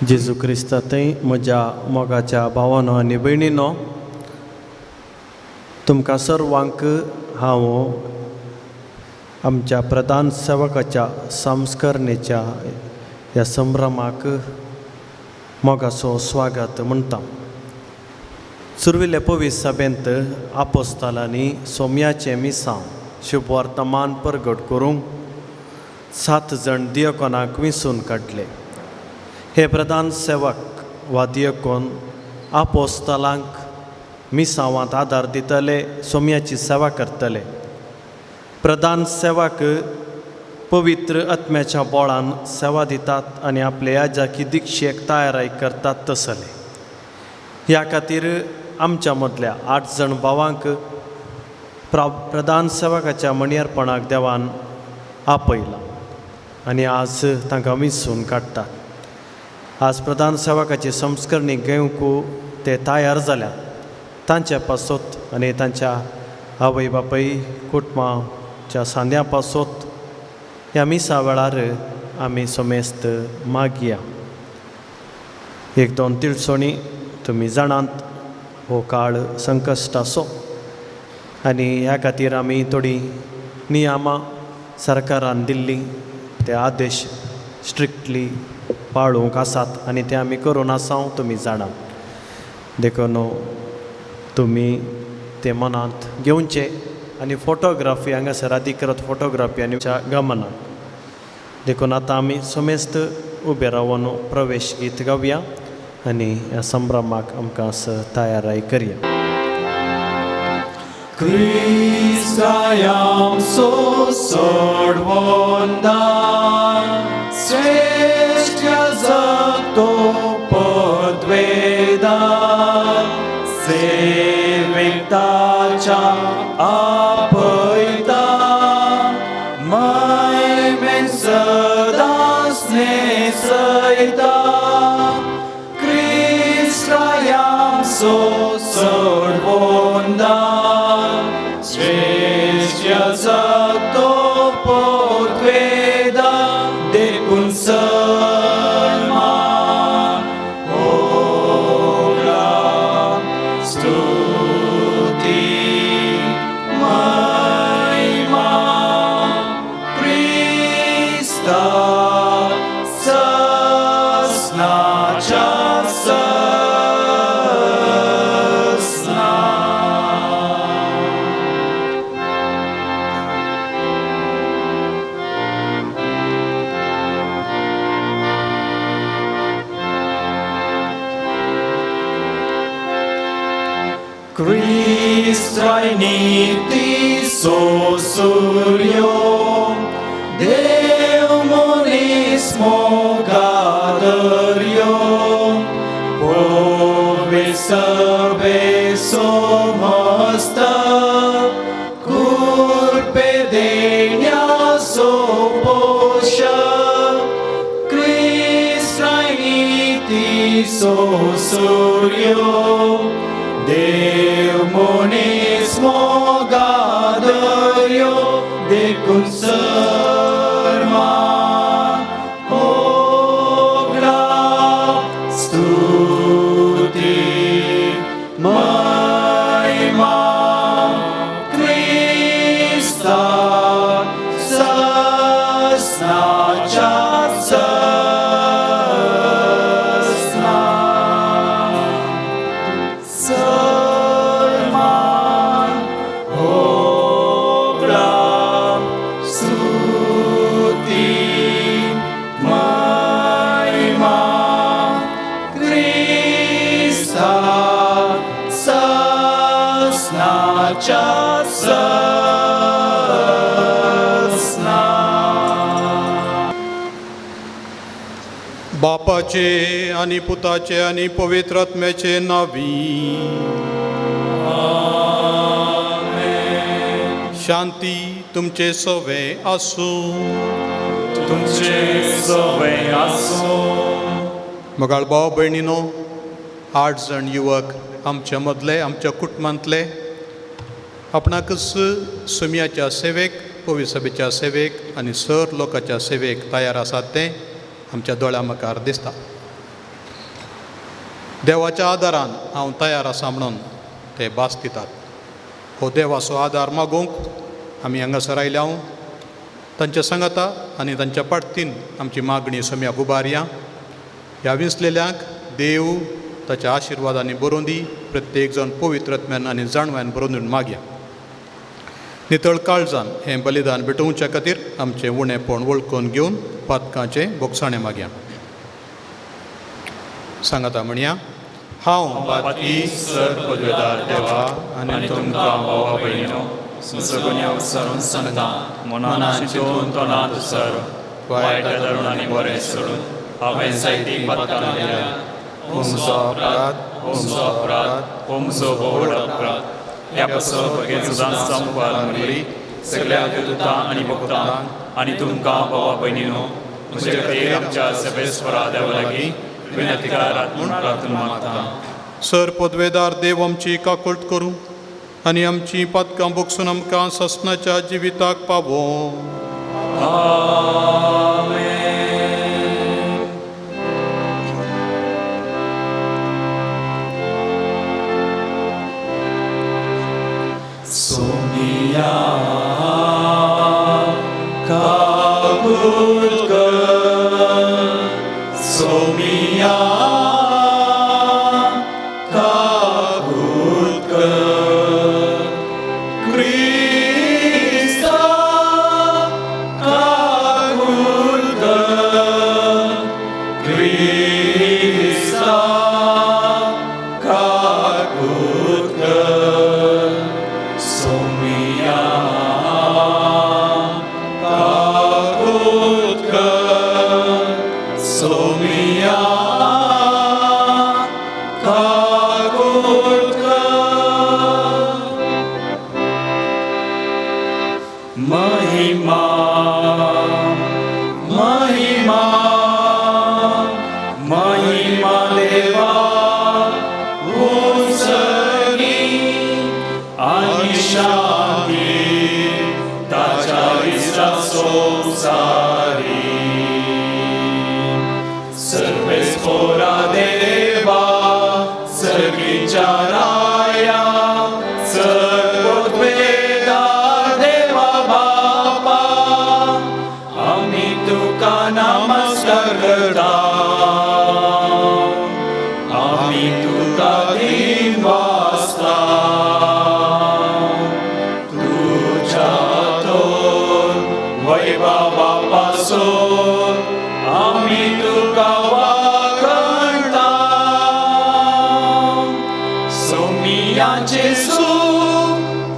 जेजू क्रिस्ता थंय म्हज्या मोगाच्या भावानो आनी भयणीनो, तुमकां सर्वांक हांव आमच्या प्रधान सेवकाच्या संस्करणेच्या ह्या संभ्रमाक मोगाचो स्वागत म्हणटा. सुरविल्ले पवित्र सभेंत आपोस्तालांनी सोम्याचें मिसांव शुभवर्तमान परगट करूंक 7 जाण दियकोनाक विंचून काडले. हे प्रधान सेवक वा दियकोन आपोस्तालांक मिसांवांत आदार दितले, सोम्याची सेवा करतले. प्रधान सेवक पवित्र आत्म्याच्या बोळान सेवा दितात आनी आपले याजाकी दिक्षेक तयाराय करतात तसले. ह्या खातीर आमच्या मदल्या 8 जाण भावांक प्रधान सेवकाच्या मणयरपणाक देवान आपयला आनी आज तांकां विंचून काडटात. आज प्रधान सेवकाची संस्करणी घेवंक ते तयार जाल्यात. तांच्या पासत आनी तांच्या आवय बापूय कुटुंबाच्या सांद्या पासत ह्या मिसा वेळार आमी समेस्त मागया. 1-2 तिळसोणी तुमी जाणात हो काळ संकश्टाचो आनी ह्या खातीर आमी थोडीं नियमां सरकारान दिल्ली ते आदेश स्ट्रिक्टली पाळूंक आसात आनी ते आमी करून आसा तुमी जाणात. देखून तुमी ते मनांत घेवचे आनी फोटोग्राफी हांगासर अधिकृत फोटोग्राफी आनी गमनाक. देखून आतां आमी समेस्त उबे रावन प्रवेश गीत गावया आनी ह्या संभ्रमाक आमकां तयाराय करया. क्रिस्तायाम सो सोडवंदा श्रेष्ठ जगतो पदवेदा सेविकताच्या आपयता महिमेन सदां स्नेसयता. क्रिस्तायाम सो सोडवंदा श्रेष्ठ जगतो पदवेदा देखून सन्मान होगला स्तुती महिमा क्रिस्ता ससनाच्या ससना. क्रिस्ताय नीती सो सूर्यो देव मनीस मोगादर्यो पवित्र सभे समस्त कृपे देण्या सो पोषक. क्रिस्ताय नीती सो सूर्यो देव मनीस मोगादर्यो देखून सन्मान होगला स्तुती महिमा क्रिस्ता ससनाच्या ससना. सन्मान होगला स्तुती महिमा क्रिस्ता ससनाच्या ससना. बापाचे आनी पुताचे आनी पवित्र आत्म्याचे नावी. शांती तुमचे सवे आसूं. तुमचे सवे आसूं. मोगाळ भाव भयणीनो, 8 जाण युवक आमच्या मदले आमच्या कुटुंबांतले आपणाकच सुम्याच्या सेवेक पवित्र सभेच्या सेवेक आनी सर लोकाच्या सेवेक तयार आसात तें आमच्या दोळ्या मुखार दिसता. देवाच्या आदारान हांव तयार आसा म्हणून ते भास दितात. हो देवाचो आदार मागूंक आमी हांगासर आयल्या. तांच्या सांगाता आनी तांच्या पाटतीन आमची मागणी सोम्याक उबारया. ह्या विंचलेल्यांक देव ताच्या आशिर्वादांनी बरोवन दी. प्रत्येक जाण पवित्र आत्म्यान आनी जाणवायन बरोवन दिवन मागया. नितळ काळजान हें बलिदान भेटोवच्या खातीर आमचें उणेपण वळखून घेवन पातकांचें भोगसाणें मागया. सांगाता म्हणया, हांव पातकी सर पदवेदार देवा आनी तुमकां भावा भयणीनो सगळ्या उच्चारून सांगता, मनान चिंतून तोंडात उच्चारून वायट धरून आनी बरें सोडून हांवें जायतीं पातकां केल्या. म्हजो अपराध, म्हजो अपराध, म्हजो व्हड अपराध. ह्या पासत भगेन सदांच मुखार मरी सगळ्या देवदूतां आनी भक्तांक आनी तुमकां भावा भयणीनो म्हजे खातीर आमच्या सर्वेस्परा देवा लागीं विनंती करात म्हूण प्रार्थना मागता. सर पदवेदार देव आमची काकूळट करूं आनी आमची पातकां भोगसून आमकां ससनाच्या जिविताक पावों. आमेन. सोनिया काकुळट कर, सोमिया काकुळट कर, क्रिस्ता काकुळट कर, क्रिस्ता काकुळट कर, सोमिया काकुळट कर, सोमिया काकुळट कर. महिमा महिमा महिमा देवा उंचगी आनी शांती ताच्या इश्टा संवसारी. सर्वेस्पोरा देवा सर्गीच्या राया सर्वोत्वेदार देवा बापा आमी तुका नमस्कार करता, आमी तुका दिन वाचता. तुज्या तोर वैभवा पासून आमी तुका वाखणता. सोमिया जेसू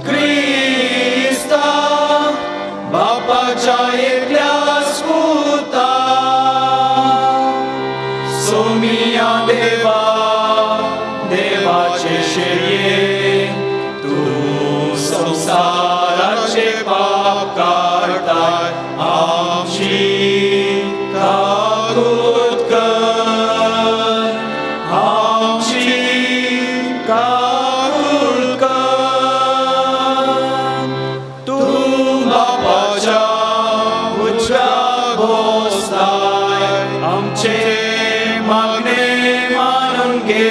क्रिस्ता बापाच्या एकल्याच पुता, सोमिया देवा देवाचे शेरये तूं संवसाराचे पाप काडटाय आमची काकूत कर, आमची काकूत कर. तूं बापाच्या उजव्या बसलाय आमचे मागणे मानून घे.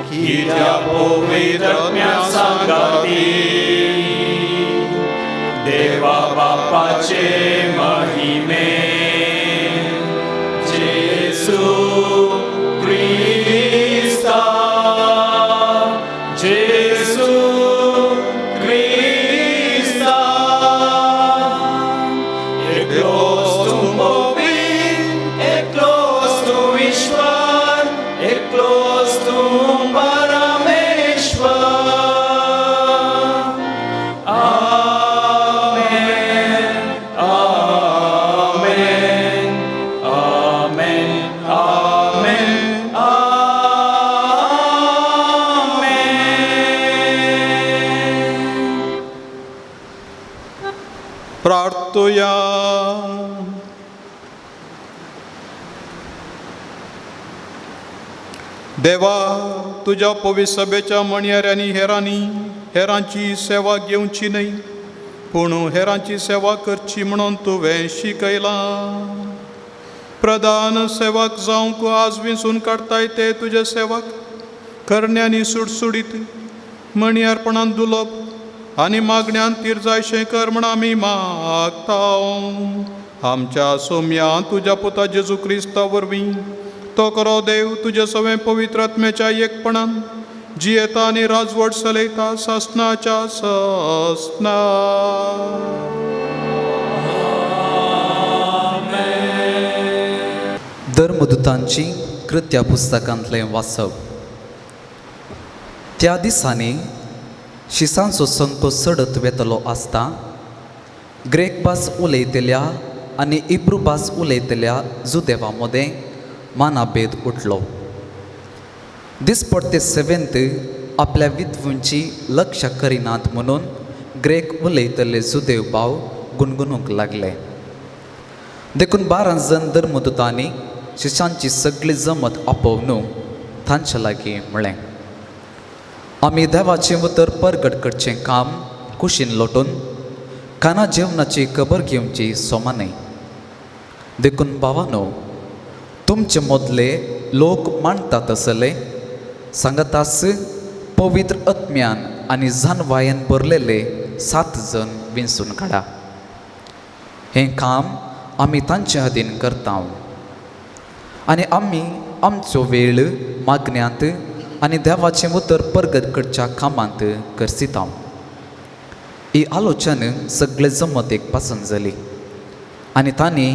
कित्या पवित्र आत्म्या सांगाती देवा बापाचे महिमे जेसू क्रिस्ता, जेसू क्रिस्ता. एकलोच तूं पवित्र, एकलोच तूं ईश्वर, एकलोच तूं परमेश्वर. आमेन, आमेन, आमेन, आमेन, आमेन. प्रार्थुया. देवा, तुज्या पवित्र सभेच्या म्हणयाऱ्यांनी हेरांनी हेरांची सेवा घेवची न्हय पूण हेरांची सेवा करची म्हणून तुवें शिकयलां. प्रधान सेवक जावंक आज विंचून काडताय ते तुजे सेवक करण्यांनी सुडसुडीत मणयारपणान दुलोप आनी मागण्यान तीर जायशें कर म्हण आमी मागता. आमच्या सोम्या तुज्या पुता जेजू क्रिस्ता वरवीं तो करो देव तुज्या सवें पवित्र आत्म्याच्या एकपणान जियेता आनी राजवट चलयता सासनाच्या सासना. धर्मदूतांची कृत्या पुस्तकांतलें वाचप. त्या दिसांनी शिसांचो संको चडत वेतलो आसता ग्रेक भास उलयतल्या आनी इब्रू भास उलयतल्या जुदेवा मदें मानाभेद उठलो. दिसपडते सेवेंत आपल्या विधवूंची लक्ष करिनात म्हणून ग्रेक उलयतले जुदेव भाव गुणगुणूंक लागले. देखून 12 जण धर्मदूतांनी शिशांची सगळी जमत आपोवन तांचे लागीं म्हळें, आमी देवाचें उतर परगट करचें काम कुशीन लोटून खाना जेवणाची खबर घेवची सोमा न्हय. देखून भावानो, तुमचे मदले लोक मांडटात तसले सांगातास पवित्र आत्म्यान आनी जानवायेन भरलेले 7 जण विंचून काडा. हें काम आमी तांचे अधीन करता आनी आमी आमचो वेळ मागण्यांत आनी देवाचें उतर परगट करच्या कामांत करसिता. ही आलोचन सगळे जमतेक पसंत जाली आनी तांणी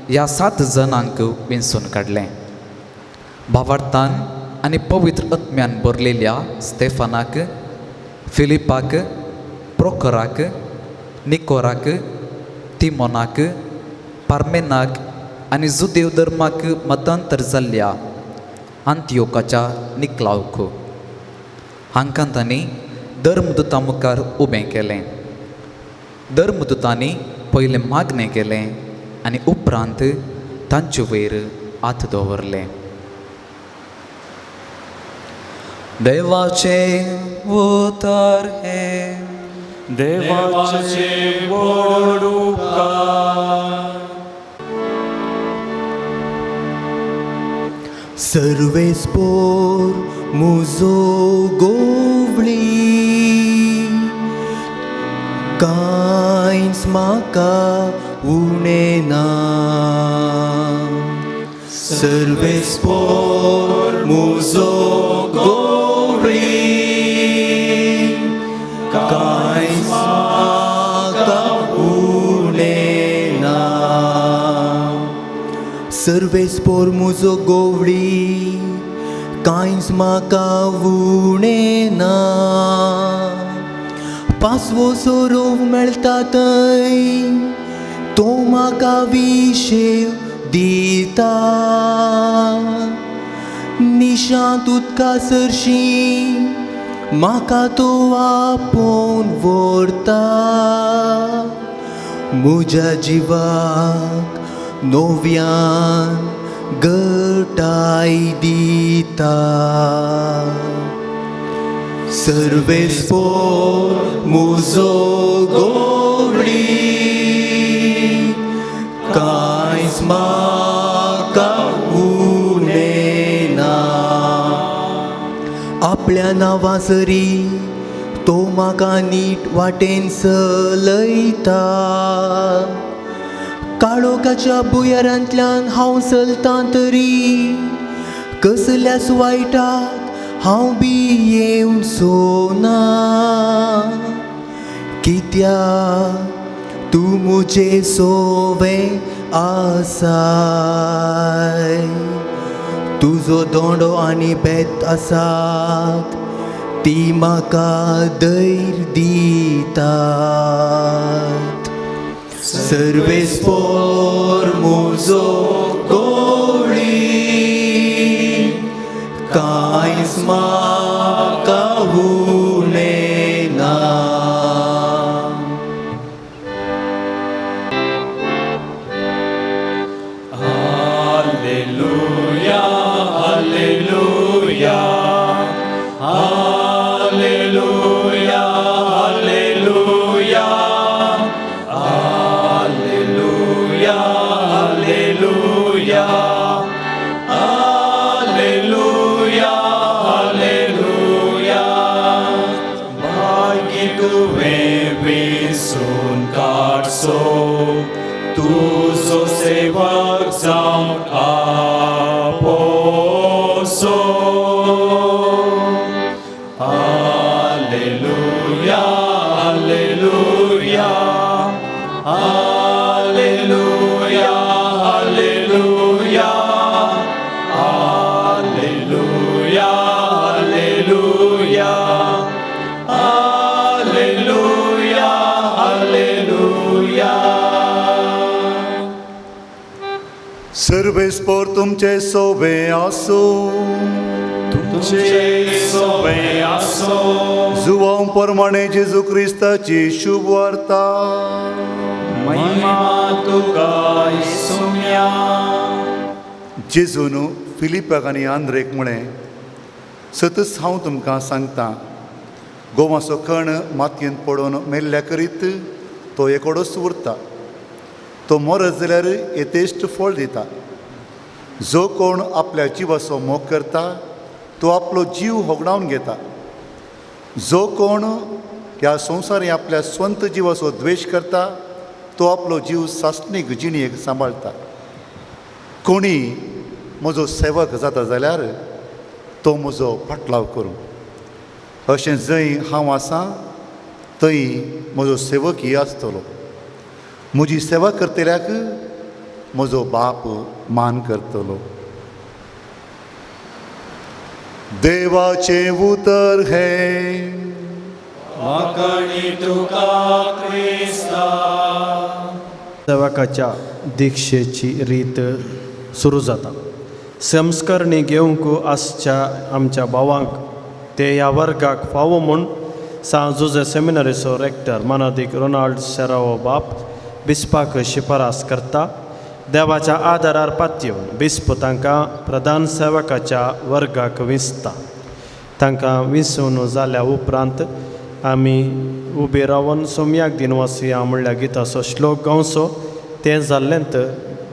ह्या 7 जणांक विंचून काडलें. भावार्थान आनी पवित्र आत्म्यान भरलेल्या स्टेफानाक, फिलिपाक, प्रोखराक, निकोराक, तिमोनाक, पार्मेनाक आनी जुदेव धर्माक मतांतर जाल्ल्या आंतियोकाच्या निकलावक हांकां तांणी धर्मदूता मुखार उबें केलें. धर्मदूतांनी पयलें मागणें केलें आनी उपरांत तांचे वयर हात दवरले. देवाचें उतर हें. देवाचे व्हड उपकार. सर्वेस्पोर मुजो गोवळी कांयच म्हाका उणें ना. सर्वेस्पोर मुजो गोवळी कांयच म्हाका उणें ना. सर्वेस्पोर मुजो गोवळी कांयच म्हाका उणें ना. पासवो सोरोव मेळटा थंय तो म्हाका विशेव दिता. निशांत उदका सरशी म्हाका तो आपोवन व्हरता. म्हज्या जिवाक नव्यान गटाय दिता. सर्वेस्पोर मुजो गोवळी कांयच म्हाका उणें ना. आपल्या नांवा सरी तो म्हाका नीट वाटेन चलयता. काळोखाच्या भुंयारांतल्यान हांव चलतां तरी कसल्याच वायटाक हांव बी येवचो ना. कित्याक तूं म्हजे सोवे आसाय. तुजो दोंडो आनी बेत आसात ती म्हाका धैर्य दितात. सर्वेस्पोर मुजो गोवळी कांयच म्हाका उणें ना. Hallelujah, hallelujah, hallelujah, hallelujah, hallelujah, hallelujah. तुवें विसून काडचो तुजो सेवक जावन आपोसो. Alleluia, alleluia, alleluia, alleluia, alleluia, alleluia, alleluia, alleluia. सर्वेस्पोर तुमचे सोबे आसूं. तुमचे सोबे आसो. जुवांव प्रमाणे जेजू क्रिस्ताची शुभ वार्ता. महिमा तुका सुम्या. जेजून फिलिपाक आनी आंद्रेक म्हळें, सतच हांव तुमकां सांगता, गोवाचो कण मातयेंत पडून मेल्ल्या करीत तो एकोडोच उरता. तो मरत जाल्यार येथेश्ट फळ दिता. जो कोण आपल्या जिवाचो मोग करता तो आपलो जीव होगडावन घेता. जो कोण ह्या संवसारी आपल्या स्वंत जिवाचो द्वेश करता तो आपलो जीव सासणीक जिणेक सांबाळटा. कोणी म्हजो सेवक जाता जाल्यार तो म्हजो फाटलाव करूं. अशें जंय हांव आसा थंय म्हजो सेवकय आसतलो. म्हजी सेवा करतल्याक म्हजो बाप मान करतलो. देवाचें उतर हें. वांकणी तुका क्रिस्ता. सेवकाच्या दीक्षेची रीत सुरू जाता. संस्करणी घेवंक आसच्या आमच्या भावांक ते ह्या वर्गाक फावो म्हूण सांत जुजे सेमिनरीचो रेक्टर मानादीक रोनाल्ड सेरावो बाप बिस्पाक शिफारस करता. देवाच्या आदारार पातयेवन बिस्प तांकां प्रधान सेवकाच्या वर्गाक विंचता. तांकां विंचून जाल्या उपरांत आमी उबे रावन सोमयाक दिनवासया म्हणल्या गिताचो श्लोक गावचो. तें जाल्लेंत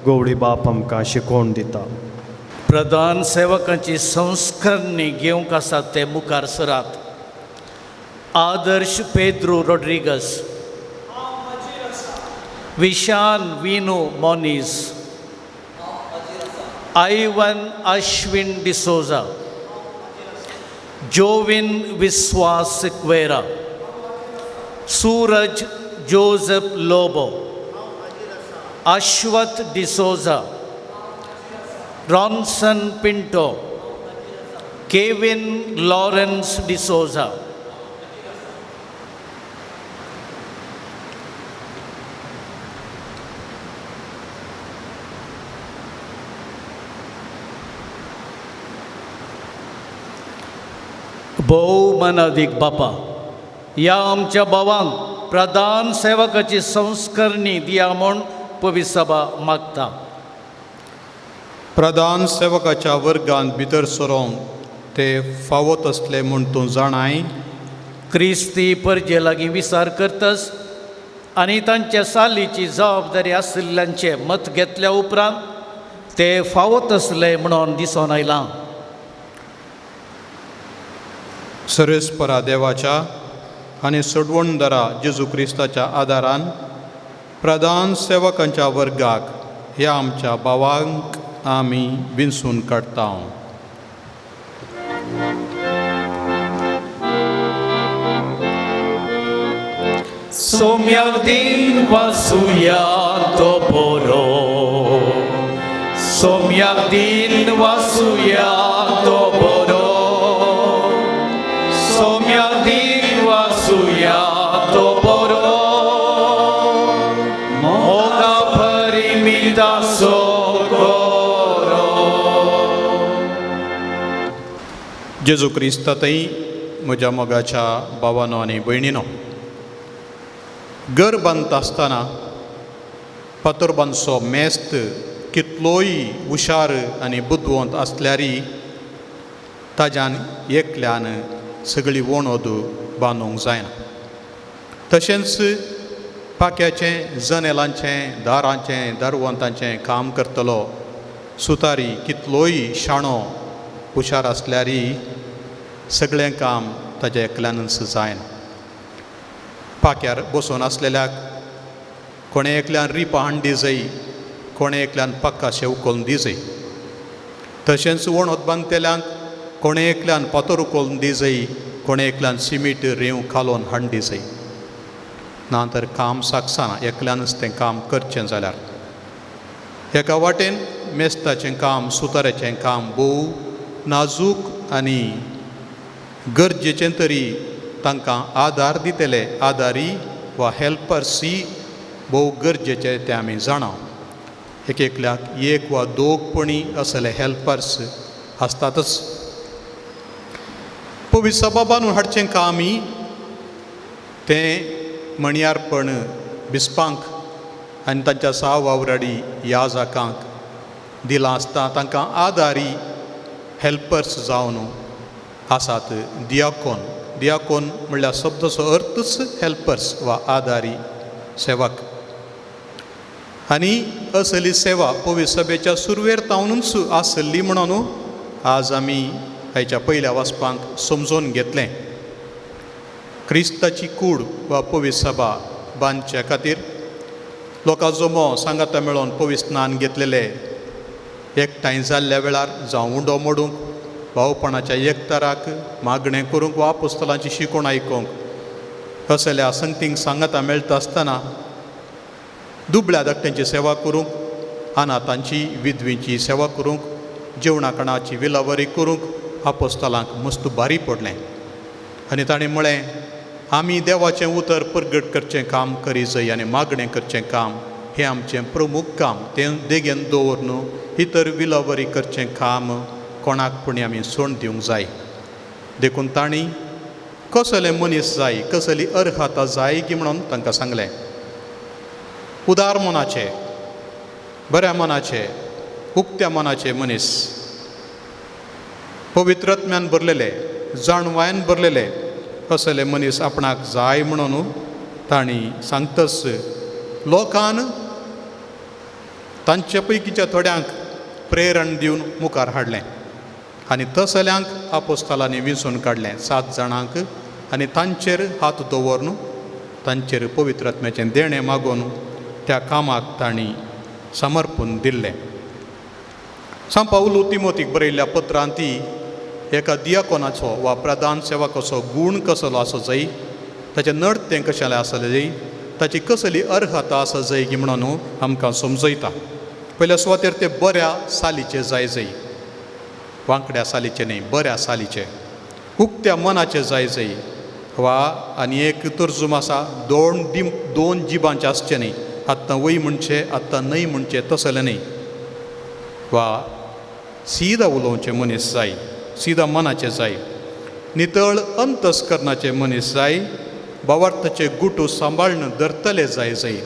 गवळी बाप आमकां शिकोवन दिता. प्रधान सेवकांची संस्करणी घेवंक आसात ते मुखार सरात. आदर्श Pedro Rodrigues, Vishan Vinu Moniz, Ivan Ashwin D'Souza, Jovin Vishwas Sequeira, Suraj Joseph Lobo, Ashwath D'Souza, Ronson Pinto, Kevin Lawrence D'Souza. भोव मनादीक बापा, ह्या आमच्या भावांक प्रधान सेवकाची संस्करणी दिया म्हूण पवित्र सभा मागता. प्रधान सेवकाच्या वर्गांत भितर सरोंक ते फावत आसले म्हूण तूं जाणाय. क्रिस्ती परजे लागीं विचार करतस आनी तांच्या सालीची जबाबदारी आशिल्ल्यांचें मत घेतल्या उपरांत ते फावत आसले म्हणून दिसून आयलां. सरेस्परा देवाच्या आनी सोडवणदारा जेजू क्रिस्ताच्या आदारान प्रधान सेवकांच्या वर्गाक ह्या आमच्या भावांक आमी विंचून काडटा. सोम्याक दिन वासुया तो बरो, सोम्याक दिन वासुया तो बरो, सोम्याक दिन वासुया तो बरो, मोगा परिमिता सोकोरो. जेजू क्रिस्ता थंय म्हज्या मोगाच्या भावानो आनी भयणीनो, घर बांदता आसतना फातर बांदचो मेस्त कितलोय हुशार आनी बुदवंत आसल्यारय ताज्यान एकल्यान सगळी वणद बांदूंक जायना. तशेंच पाक्याचें, जनेलांचें, दारांचें, दारवंतांचें काम करतलो सुतारी कितलोय शाणो हुशार आसल्यारय सगळें काम ताज्या एकल्यानच जायना. पाक्यार बसून आसलेल्याक कोणें एकल्यान रिपा हाण दी जाय, कोणें एकल्यान पक्का उखलून दी जाय. तशेंच वणत बांदतल्यांक कोणें एकल्यान फातर उखलून दी जाय, कोणें एकल्यान सिमीट रेंव कालोवन हाण दी जाय. ना तर काम साकसाना एकल्यानच तें काम करचें जाल्यार. एका वाटेन मेस्ताचें काम, सुताराचें काम भोव नाजूक आनी गरजेचें तरी तांकां आदार दितले आदारी वा हेल्पर्सी भोव गरजेचे तें आमी जाणा. एक एकल्याक एक वा दोग पणी असले हेल्पर्स आसतातच. पवित्र सभा बांदून हाडचें कामय तें मणयारपण बिस्पांक आनी तांच्या साव वावराडी याजकांक दिलां आसता. तांकां आदारी हेल्पर्स जावन आसात दियाकोन. दियाकोन म्हणल्यार शब्दाचो अर्थच हेल्पर्स वा आदारी सेवक. आनी असली सेवा पवित्र सभेच्या सुरवेर तावनूच आसली म्हणून आज आमी आयच्या पयल्या वाचपांक समजून घेतलें. क्रिस्ताची कूड वा पवित्र सभा बांदच्या खातीर लोकां जमो सांगाता मेळोन पवित्र स्नान घेतलेले एकठांय जाल्ल्या वेळार जावं उंडो मोडूंक, भावपणाच्या एकताराक मागणें करूंक वा पुस्तलांची शिकवण आयकूंक असल्या संगतींक सांगाता मेळटा आसतना दुबळ्या धाकट्यांची सेवा करूंक, अनाथांची विधवींची सेवा करूंक, जेवणा खाणाची विलावरी करूंक आपोस्तलांक मस्त भारी पडलें. आनी ताणें म्हळें, आमी देवाचें उतर परगट करचें काम करी जाय आनी मागणें करचें काम हें आमचें प्रमूख काम. तें देगेन दवर इतर विलावरी करचें काम कोणाक पुणी आमी सोड दिवंक जाय. देखून तांणी कसले मनीस जाय, कसली अर्हता जाय की म्हणून तांकां सांगलें. उदार मनाचे, बऱ्या मनाचे, उक्त्या मनाचे मनीस, पवित्रत्म्यान भरलेले, जाणवायन भरलेले असले मनीस आपणाक जाय म्हणून तांणी सांगतच लोकान तांचे पैकीच्या थोड्यांक प्रेरण दिवन मुखार हाडलें आनी तसल्यांक आपोस्तलांनी विंचून काडलें 7 जाणांक आनी तांचेर हात दवरून तांचेर पवित्रात्म्याचें देणें मागून त्या कामाक तांणी समर्पण दिल्लें. सांत पावलू तिमोतीक बरयल्ल्या पत्रांत ती एका दियाकोनाचो वा प्रधान सेवकाचो गूण कसलो आसो जाय, ताचें नडतें कशें आसलें जाय, ताची कसली अर्हता आसा जाय की म्हणून आमकां समजयता. पयल्या सुवातेर ते बऱ्या सालीचे जाय जाय, वांकड्या सालीचे न्हय, बऱ्या सालीचे, उक्त्या मनाचे जाय जाय. वा आनी एक तर्जूम आसा, दोन जिबांचे आसचे न्हय, आत्तां वय म्हणचें आत्तां न्हय म्हणचें तसलें न्हय, वा सीदा उलोवचें मनीस जाय, सीदा मनाचें जाय, नितळ अंतस्करणाचें मनीस जाय, भावार्थाचे गुटू सांबाळून धरतले जाय जाय.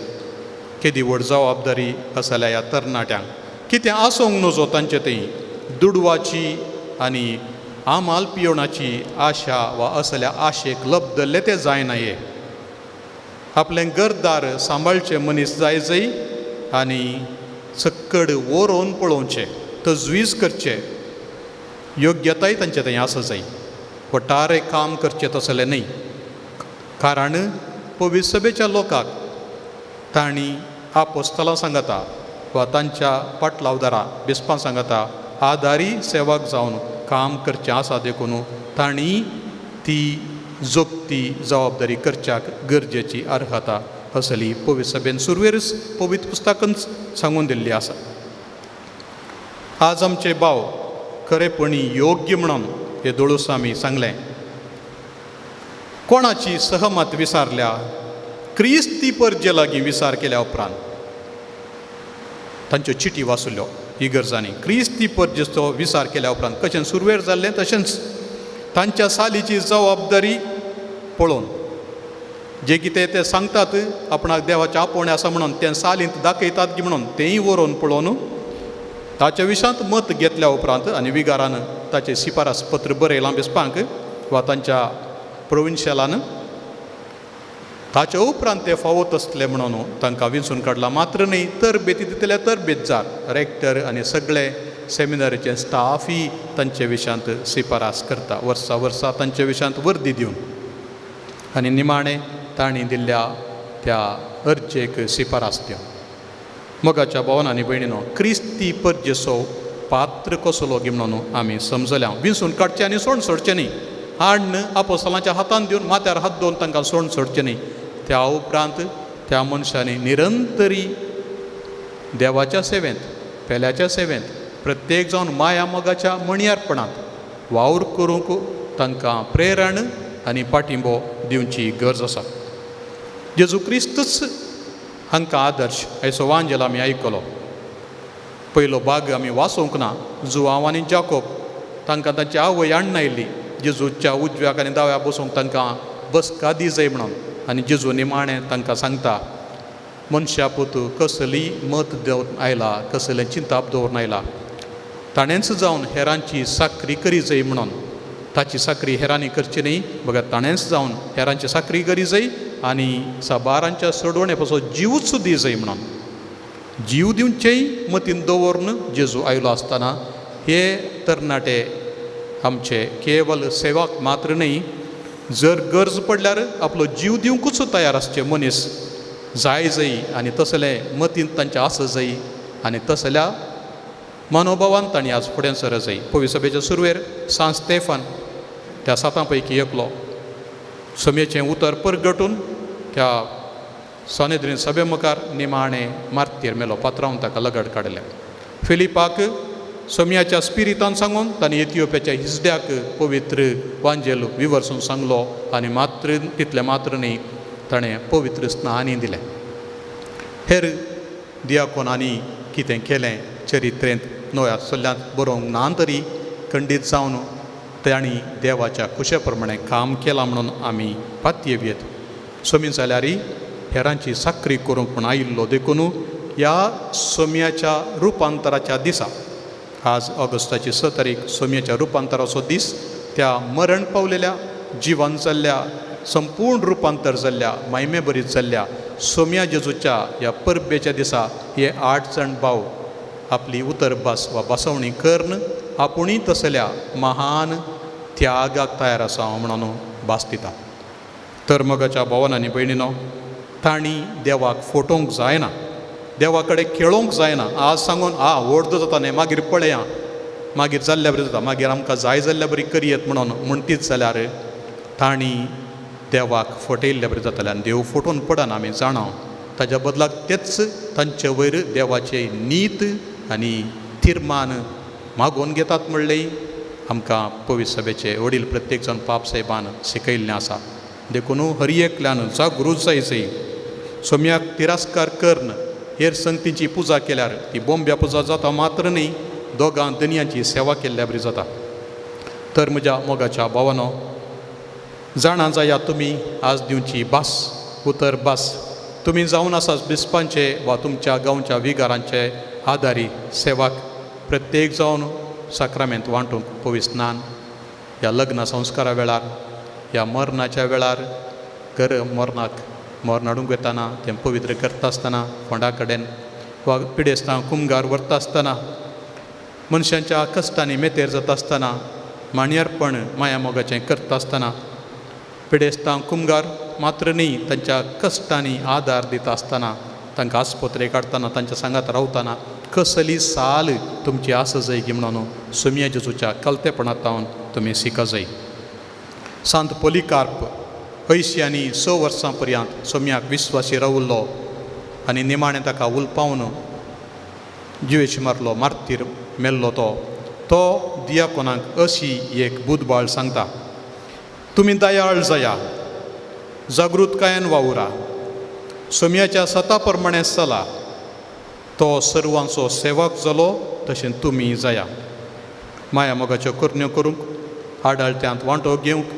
केदी व्हड जबाबदारी आसल्या ह्या तरणाट्यांक. कितें आसूंक नजो तांचे थंय दुडवाची आनी आमाल पियोवणाची आशा वा असल्या आशेक लब्दल्ले ते जायना. हे आपलें घरदार सांबाळचें मनीस जाय जाय आनी सक्कड वरोवन पळोवचें, तजवीज करचें, योग्यताय तांचे थंय आसा जाय, वटारे काम करचें तसलें न्हय. कारण पवित्र सभेच्या लोकांक तांणी आपोस्तलां सांगता वा तांच्या पाटलावदारां बिस्पां सांगता आदारी सेवक जावन काम करचें आसा. देखून तांणी ती जोगती जबाबदारी करच्याक गरजेची अर्हता असली पवित्र सभेन सुरवेरच पवित्र पुस्तकान सांगून दिल्ली आसा. आज आमचे भाव खरेपणी योग्य म्हणून हे दोळूस आमी सांगलें. कोणाची सहमत विसारल्या, क्रिस्ती परजे लागीं विसार केल्या उपरांत तांच्यो चिटी वाचल्यो इगर्जांनी. क्रिस्ती परजेचो विसार केल्या उपरांत कशें सुरवेर जाल्लें तशेंच तांच्या सालीची जबाबदारी पळोवन जे कितें ते सांगतात आपणाक देवाचें आपोवणें आसा म्हणून तें सालींत दाखयतात की म्हणून तेंय वरोवन पळोवन ताच्या विशांत मत घेतल्या उपरांत आनी विगारान ताचें शिफारस पत्र बरयलां बिस्पांक वा तांच्या प्रोविन्शियलान, ताच्या उपरांत ते फावो तसले म्हणून तांकां विंचून काडलां. मात्र न्हय तरबेती दितले तरबेतजार रेक्टर आनी सगळे सेमिनारीचे स्टाफी तांचे विशांत शिफारस करता वर्सा वर्सा तांचे विशांत वर्दी दिवन. आनी निमाणें तांणी दिल्ल्या त्या अर्जेक शिफारस दिवन. मोगाच्या भावान आनी भयणीनो, क्रिस्ती परजेचो पात्र कसलो गी म्हणून आमी समजल्या. विंचून काडचें आनी सोण सोडचें न्ही, हाडून आपोस्तलांच्या हातान दिवन माथ्यार हात दवरून तांकां सोण सोडचें न्ही. त्या उपरांत त्या मनशांनी निरंतरी देवाच्या सेवेंत, पेल्याच्या सेवेंत, प्रत्येक जावन माया मोगाच्या मणयारपणांत वावर करूंक तांकां प्रेरण आनी पाठिंबो दिवची गरज आसा. जेजू क्रिस्तूच हांकां आदर्श. आयचो वांजेल आमी आयकलो, पयलो भाग आमी वाचोवंक ना. जुवांव आनी जाकोब तांकां तांची आवय हाडून आयिल्ली जेजूच्या उजव्याक आनी दाव्या बसूंक तांकां बसका दी जाय म्हणून. आनी जेजू निमाणें तांकां सांगता, मनशा पूत कसली मत दवरून आयला, कसलें चिंताप दवरून आयला, ताणेंच जावन हेरांची साकरी करी जाय म्हणून. ताची साकरी हेरांनी करची न्ही, बगर ताणेंच जावन हेरांची साकरी करी जाय आनी साबारांच्या सोडवणे पासून जिवूच दी जाय म्हणून. जीव दिवचेय मतीन दवरून जेजू आयलो आसतना हे तरणाटे आमचे केवल सेवाक मात्र न्ही, जर गरज पडल्यार आपलो जीव दिवंकूच तयार आसचे मनीस जाय जाय आनी तसलें मतींत तांच्या आस जाय आनी तसल्या मनोभावान तांणी आज फुडें सर जाय. पवित्र सभेच्या सुरवेर सांत स्तेफान त्या सातां पैकी एकलो समेचें उतर परगटून त्या सनेद्रीन सभे मुखार निमाणें मार्तीर मेलो, पात्रावन ताका लगड काडलें. फिलिपाक सोम्याच्या स्पिरितान सांगून ताणें एथियोपियाच्या हिजड्याक पवित्र वांजेल विवर्सून सांगलो आनी मात्र तितलें मात्र न्ही ताणें पवित्र स्नानी दिलें. हेर दियाकोनांनी कितें केलें चरित्रेंत नव्या सल्ल्यांत बरोवंक ना तरी खंडीत जावन तांणी देवाच्या खुशे प्रमाणें काम केलां म्हणून आमी पातयेवयेत. सोमी जाल्यार हेरांची साकरी करूंक म्हूण आयिल्लो देखून ह्या सोम्याच्या रुपांतराच्या दिसा, आज ऑगस्टाची 6 तारीख सोम्याच्या रुपांतराचो दीस, त्या मरण पावलेल्या जिवन जाल्ल्या संपूर्ण रुपांतर जाल्ल्या मायमे बरीत जाल्ल्या सोम्या जेजूच्या ह्या परबेच्या दिसा हे 8 जाण भाव आपली उतर भास वा बसवणी करून आपुणूय तसल्या महान त्यागाक तयार आसा म्हणून भास दिता. तर मोगाच्या भावान आनी भयणीनो, तांणी देवाक फटोवंक जायना, देवा कडेन खेळोवंक जायना. आज सांगून आ व्हड जाता न्ही मागीर पळया, मागीर जाल्ल्या बरी जाता, मागीर आमकां जाय जाल्ल्या बरी करयेत म्हणून म्हणटीत जाल्यार तांणी देवाक फटयल्ल्या बरी जातलें आनी देव फटोवन पडना आमी जाणा. ताच्या बदलाक तेच तांचे वयर देवाचे नीत आनी तिर्मान मागोवन घेतात म्हणलें आमकां पवित्र सभेचे वडील प्रत्येक जाण पाप साहेबान शिकयल्लें आसा. देखून हर एकल्यान जागृत जाय जाय. सोम्याक तिरस्कार करून हेर संगतीची पुजा केल्यार ती बोंब्या पुजा जाता मात्र न्ही, दोगां दनयांची सेवा केल्ल्या बरी जाता. तर म्हज्या मोगाच्या भावानो, जाणा जाया तुमी आज दिवची भास उतर भास तुमी जावन आसात बिस्पांचे वा तुमच्या गांवच्या विगारांचे आदारी सेवाक प्रत्येक जावन साक्रामेंत वांटूंक पवित्र स्नान ह्या लग्न संस्कारा वेळार, ह्या मरणाच्या वेळार, घर मरणाक मरण हाडूंक वतना तें पवित्र करता आसतना फोंडा कडेन वा पिडेस्तां कुमगार व्हरता आसतना, मनशांच्या कश्टांनी मेतेर जाता आसतना, माणयारपण माया मोगाचें करता आसतना, पिडेस्तां कुमगार मात्र न्ही तांच्या कश्टांनी आदार दिता आसतना, तांकां आस्पत्रे काडटना, तांच्या सांगात रावतना कसली साल तुमची आसा जाय की म्हणून सोम्या जेजूच्या कलतेपणांत तुमी शिका जाय. सांत पोलिकार्प 80 आनी 6 वर्सां पर्यंत सोम्याक विस्वासी रावल्लो आनी निमाणें ताका उलपावन जिवेशी मारलो, मार्तीर मेल्लो. तो तो दियाकोनाक अशी एक बुदबाळ सांगता, तुमी दयाळ जाया, जागृतकायेन वावुरा, सोम्याच्या सता प्रमाणें चला, तो सर्वांचो सेवक जालो तशें तुमी जाया. माया मोगाच्यो करण्यो करूंक, आडाळत्यांत वांटो घेवंक,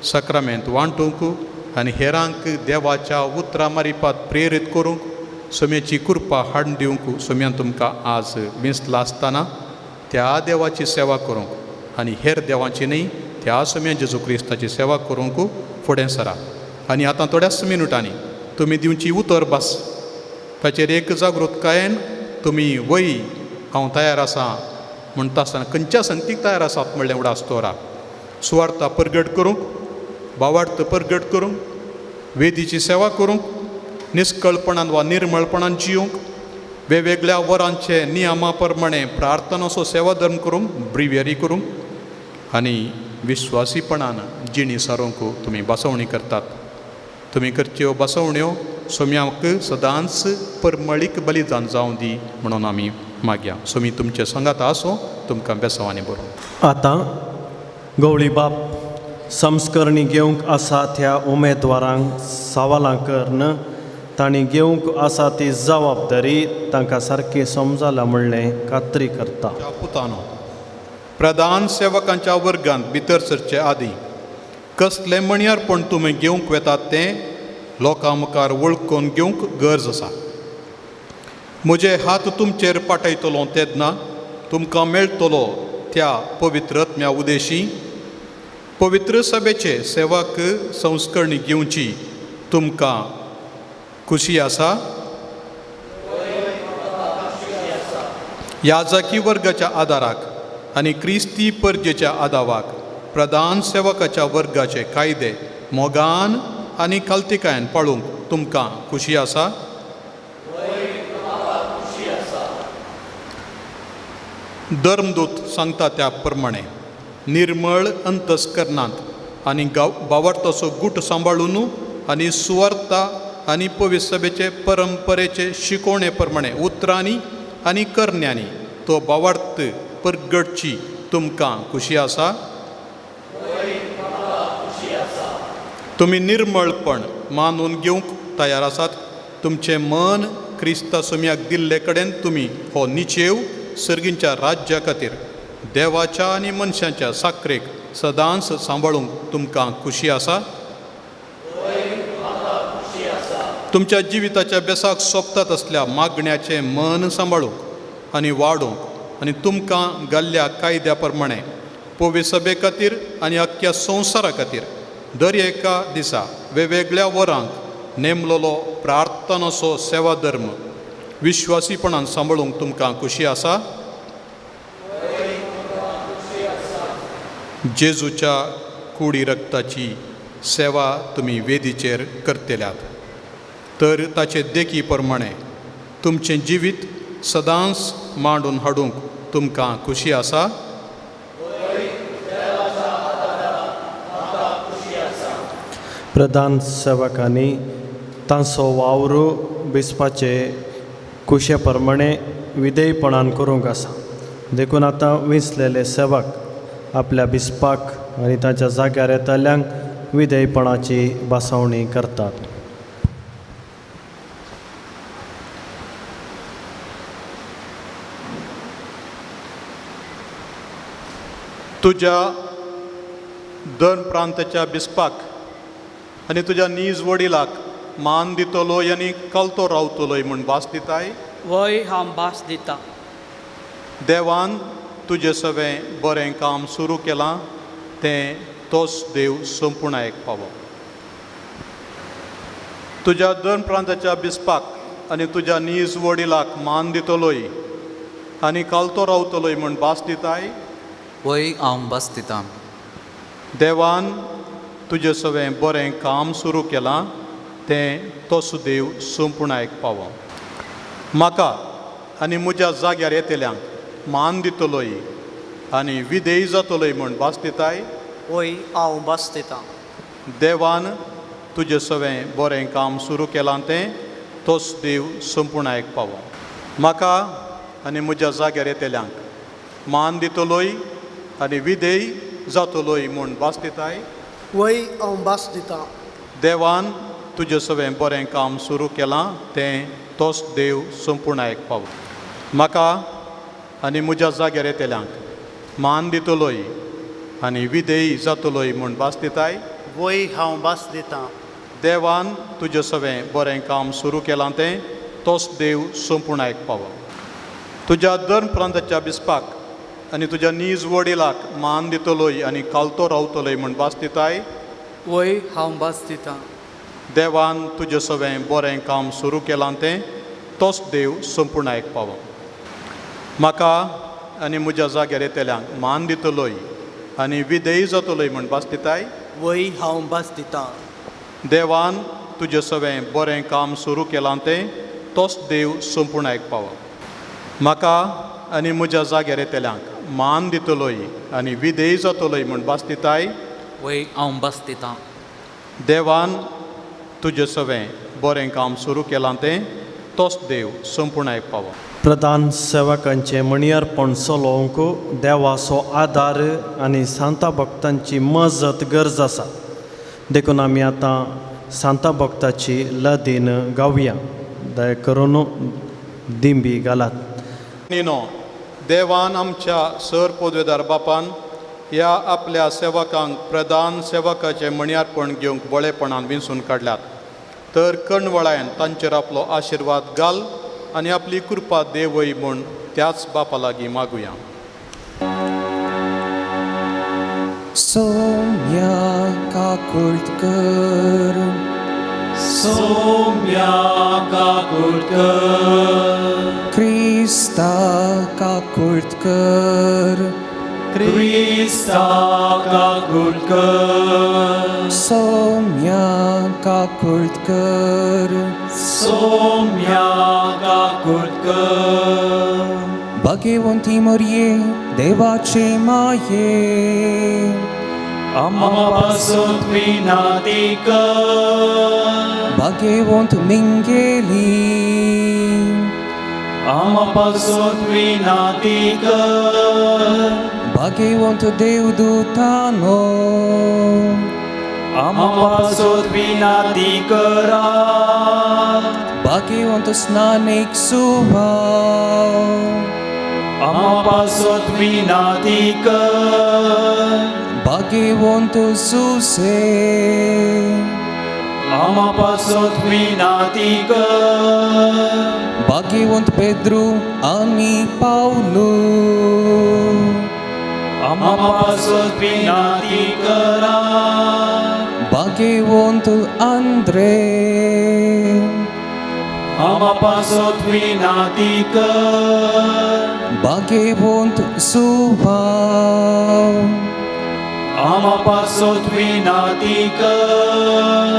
साक्रामेंत वांटूंक आनी हेरांक देवाच्या उतरां मारिपात प्रेरीत करूंक सोम्याची कृपा हाडून दिवंक सोम्यान तुमकां आज विंचला आसतना त्या देवाची सेवा करूंक आनी हेर देवाची न्ही त्या सोम्या जेजू क्रिस्ताची सेवा करूंक फुडें सरा. आनी आतां थोड्याच मिनुटांनी तुमी दिवची उतर भास ताचेर एक जागृतकायेन तुमी वय हांव तयार आसा म्हणटा आसतना खंयच्या संगतीक तयार आसात म्हणलें उडास दवरा. सुवार्थ परगट करूंक, भावार्थ परगट करूंक, वेदीची सेवा करूंक, निस्कळपणान वा निर्मळपणान जिवंक, वेगवेगळ्या वरांचे नियमा प्रमाणे प्रार्थनाचो सेवा धर्म करूंक, ब्रिवियरी करूंक आनी विश्वासीपणान जिणी सारोवंक तुमी बसवणी करतात. तुमी करच्यो बसवण्यो सोम्याक सदांच परमळीक बलिदान जावं दी म्हणून आमी मागया. सोमी तुमचे संगात आसूं, तुमकां बेसांवांनी बरोवं. आतां गवळी बाप संस्करणी घेवंक आसा त्या उमेदवारांक सवालां करून तांणी घेवंक आसा ती जबाबदारी तांकां सारकी समजाल्या म्हणलें खात्री करता. पुतानो, प्रधान सेवकांच्या वर्गांत भितर सरचे आदीं कसलें म्हणयारपण तुमी घेवंक वेतात तें लोकां मुखार वळखून घेवंक गरज आसा. म्हजे हात तुमचेर पाठयतलो तेन्ना तुमकां मेळटलो त्या पवित्र आत्म्या उदेशी पवित्र सभेचे सेवाक संस्करणी घेवची तुमकां खुशी आसा. याजकी वर्गाच्या आदाराक आनी क्रिस्ती परजेच्या आदावाक प्रधान सेवकाच्या वर्गाचे कायदे मोगान आनी कालतिकायन पाळूंक तुमकां खुशी आसा. धर्मदूत सांगता त्या प्रमाणे निर्मळ अंतस्करणांत आनी गांव बावडतसो गूट सांबाळून आनी सुवार्ता आनी पवित्र सभेचे परंपरेचे शिकोवणे प्रमाणे उतरांनी आनी करण्यांनी तो बावार्थ परगटची तुमकां खुशी आसा. तुमी निर्मळपण मानून घेवंक तयार आसात. तुमचें मन क्रिस्ता सोम्याक दिल्ले कडेन तुमी हो निचेव सर्गींच्या राज्या खातीर देवाच्या आनी मनशाच्या साकरेक सदांच सांबाळूंक तुमकां खुशी आसा. तुमच्या जिविताच्या बेसाक सोंपतात असल्या मागण्याचें मन सांबाळूंक आनी वाडोवंक आनी तुमकां घाल्ल्या कायद्या प्रमाणे पवित्र सभे खातीर आनी अख्ख्या संवसारा खातीर दर एका दिसा वेगवेगळ्या वरांक नेमलोलो प्रार्थनाचो सेवा धर्म विश्वासीपणान सांबाळूंक तुमकां खुशी आसा. जेजूच्या कुडी रक्ताची सेवा तुमी वेदीचेर करतल्यात तर ताचे देखी प्रमाणे तुमचें जिवीत सदांच मांडून हाडूंक तुमकां खुशी आसा. प्रधान सेवकांनी तांचो वावर बेसपाचे कुशे प्रमाणे विधेयपणान करूंक आसा. देखून आतां विंचलेले सेवक आपल्या बिस्पाक आनी तांच्या जाग्यार येतल्यांक विधेयपणाची बसवणी करतात. तुज्या दोन प्रांताच्या बिस्पाक आनी तुज्या नीज वडिलाक मान दितलोय आनी कलतो रावतलोय म्हूण भास दिताय. वय हांव भास दिता. देवान तुजें सगळें बरें काम सुरू केलां तें तोच देव संपुर्णायक पावो. तुज्या दोन प्रांताच्या बिस्पाक आनी तुज्या नीज वडिलाक मान दितलोय आनी कालतो रावतलोय म्हूण भास दिताय. वय हांव भास दिता. देवान तुजें सगळें बरें काम सुरू केलां तें तोच देव संपुर्णायक पावो. म्हाका आनी म्हज्या जाग्यार येतल्यांक मान दितलोय आनी विधेय जातलोय म्हूण भास दिताय. वय हांव भास दिता. देवान तुजें सगळें बरें काम सुरू केलां तें तोच देव संपुर्णायक पावो. म्हाका आनी म्हज्या जाग्यार येतल्यांक मान दितलोय आनी विधेय जातलोय म्हूण भास दिताय. वय हांव भास दिता. देवान तुजें सगळें बरें काम सुरू केलां तें तोच देव संपुर्णायक पावो. म्हाका आनी म्हज्या जाग्यार येतल्यांक मान दितलोय आनी विधेय जातलोय म्हूण भास दिताय. वय हांव भास दिता. देवान तुजें सगळें बरें काम सुरू केलां तें तोच देव संपुर्णायक पावो. तुज्या दोन प्रांताच्या बिस्पाक आनी तुज्या नीज वडिलाक मान दितलोय आनी कालतो रावतलोय म्हूण भास दिताय. वय हांव भास दिता. देवान तुजें सगळें बरें काम सुरू केलां तें तोच देव संपुर्णायक पावो. म्हाका आनी म्हज्या जाग्यार येतल्यांक मान दितलोय आनी विधेय जातलोय म्हूण भास दिताय. वय हांव भास दिता. देवान तुजें सवें बरें काम सुरू केलां तें तोच देव सोंपूण पावो. म्हाका आनी म्हज्या जाग्यार येतल्यांक मान दितलोय आनी विधेय जातलोय म्हूण भास दिताय. वय हांव भास दितां. देवान तुजें सवें बरें काम सुरू केलां तें तोच देव सोंपूण पावो. प्रधान सेवकांचें म्हणयारपण चलोवंक देवाचो आदार आनी सांता भक्तांची मजत गरज आसा. देखून आमी आतां सांता भक्ताची लदीन गावया. दया करून दिंबी घालात. निनो, देवान आमच्या सर पदवेदार बापान ह्या आपल्या सेवकांक प्रधान सेवकाचें म्हणयारपण घेवंक बळेपणान विंचून काडल्यात, तर कणवळायन तांचेर आपलो आशिर्वाद घाल आनी आपली कृपा देवय म्हूण त्याच बापा लागीं मागुया. सोम्या काकुळट कर, सोम्या काकुळट कर, क्रिस्ता काकुळट कर, क्रिस्ता काकुळट कर, सोम्या काकुळट कर, सोम्या काकुळट कर. भाग्यवंती मरये देवाचे माये, आमा पासत विनाती कर, भाग्यवंत मिंगेली, आमा पासत विनाती कर, भाग्यवंत देवदूतानो, आमा पासत विनाती करात, भाग्यवंत स्नानेक सुभाव, आमा पासत विनाती कर, भाग्यवंत सुसे, आमा पासत विनाती कर, भाग्यवंत पेद्रू आनी पावलू, आमा पासत विनाती करात, भाग्यवंत आंद्रे, आमा पासत विनाती कर, भाग्यवंत सुभाव, आमा पासत विनाती कर,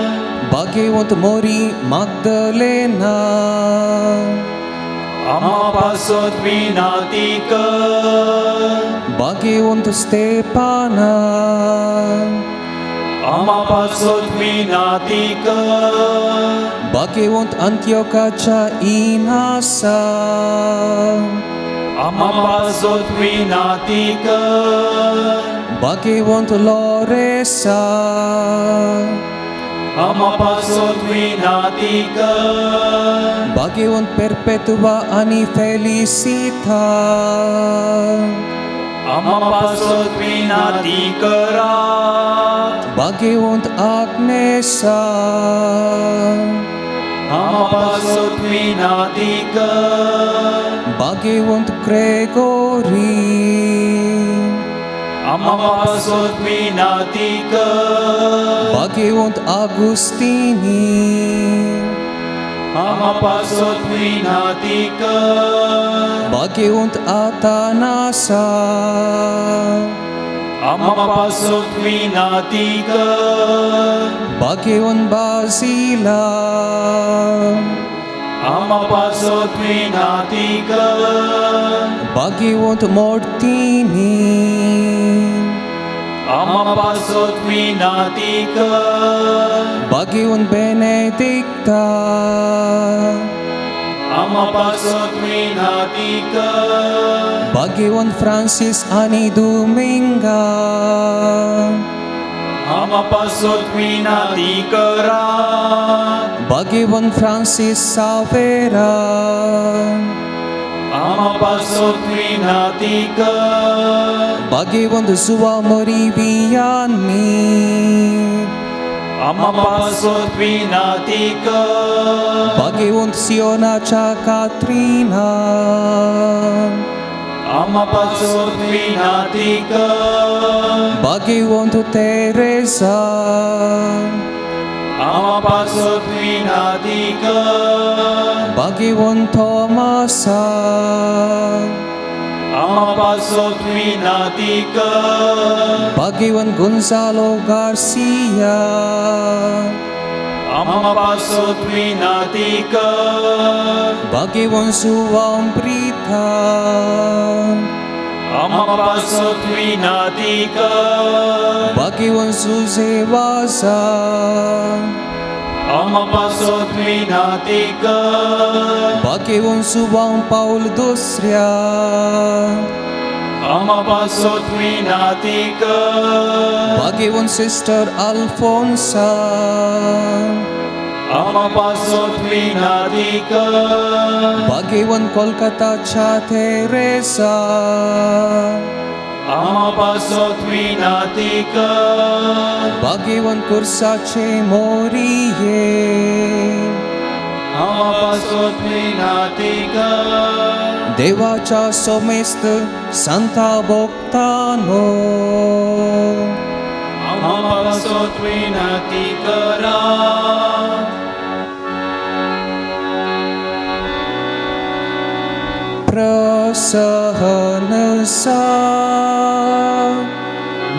भाग्यवंत मोरी मागदलेना, आमा पासत विनाती कर, भाग्यवंत स्तेपाना, आमा पासत विनाती कर, भाग्यवंत अंत्योकाच्या इनासा, आमा पासत विनाती कर, भाग्यवंत लोरेसा, आमा पासत विनाती कर, भाग्यवंत पेरपेतुआ आनी फेलिसिता, आमा पासत विनाती करात, भाग्यवंत आग्नेसा, आमा पासत विनाती कर, भाग्यवंत ग्रेगोरी, आमा पासत विनाती कर, भाग्यवंत आगुस्तिनी, आमा पासत विनाती कर, भाग्यवंत आतानासा, आमा पासत विनाती कर, भाग्यवंत बाजिला, आमा पासत विनाती कर, भाग्यवंत मोर्तिनी, आमा पासत विनाती कर, भाग्यवंत बेनेदिक्ता, आमा पासत विनाती कर, भाग्यवंत फ्रांसीस आनी दुमिंगा, आमा पासत विनाती करात, भाग्यवंत फ्रांसीस सावेरा, आमा पासत विनाती कर, भाग्यवंत जुवा मोरी वियानी, आमा पासत विनाती कर, भाग्यवंत सियोनाच्या कात्रिना, आमा पासत विनाती कर, भाग्यवंत तेरेसा, आमा पासत विनाती कर, भाग्यवंत थॉमासा, आमा पासत विनाती कर, भाग्यवंत गुंजालो गार्सिया, आमा पासत विनाती कर भाग्यवंत जुवांव प्रिता आमा पासत विनाती कर भाग्यवंत जुजे वाजा आमा पासत विनाती कर भाग्यवंत जुवांव पावल दुसऱ्या आमा पासत विनाती कर भाग्यवंत सिस्टर अल्फोन्सा आमा पासत विनाती कर भाग्यवंत कोलकाताच्या तेरेसा आमा पासत विनाती कर भाग्यवंत कुर्साचे मोरिये आमा पासत विनाती कर देवाच्या सोमेस्त संता भोक्तानो आमा पासत विनाती करा प्रसहन सा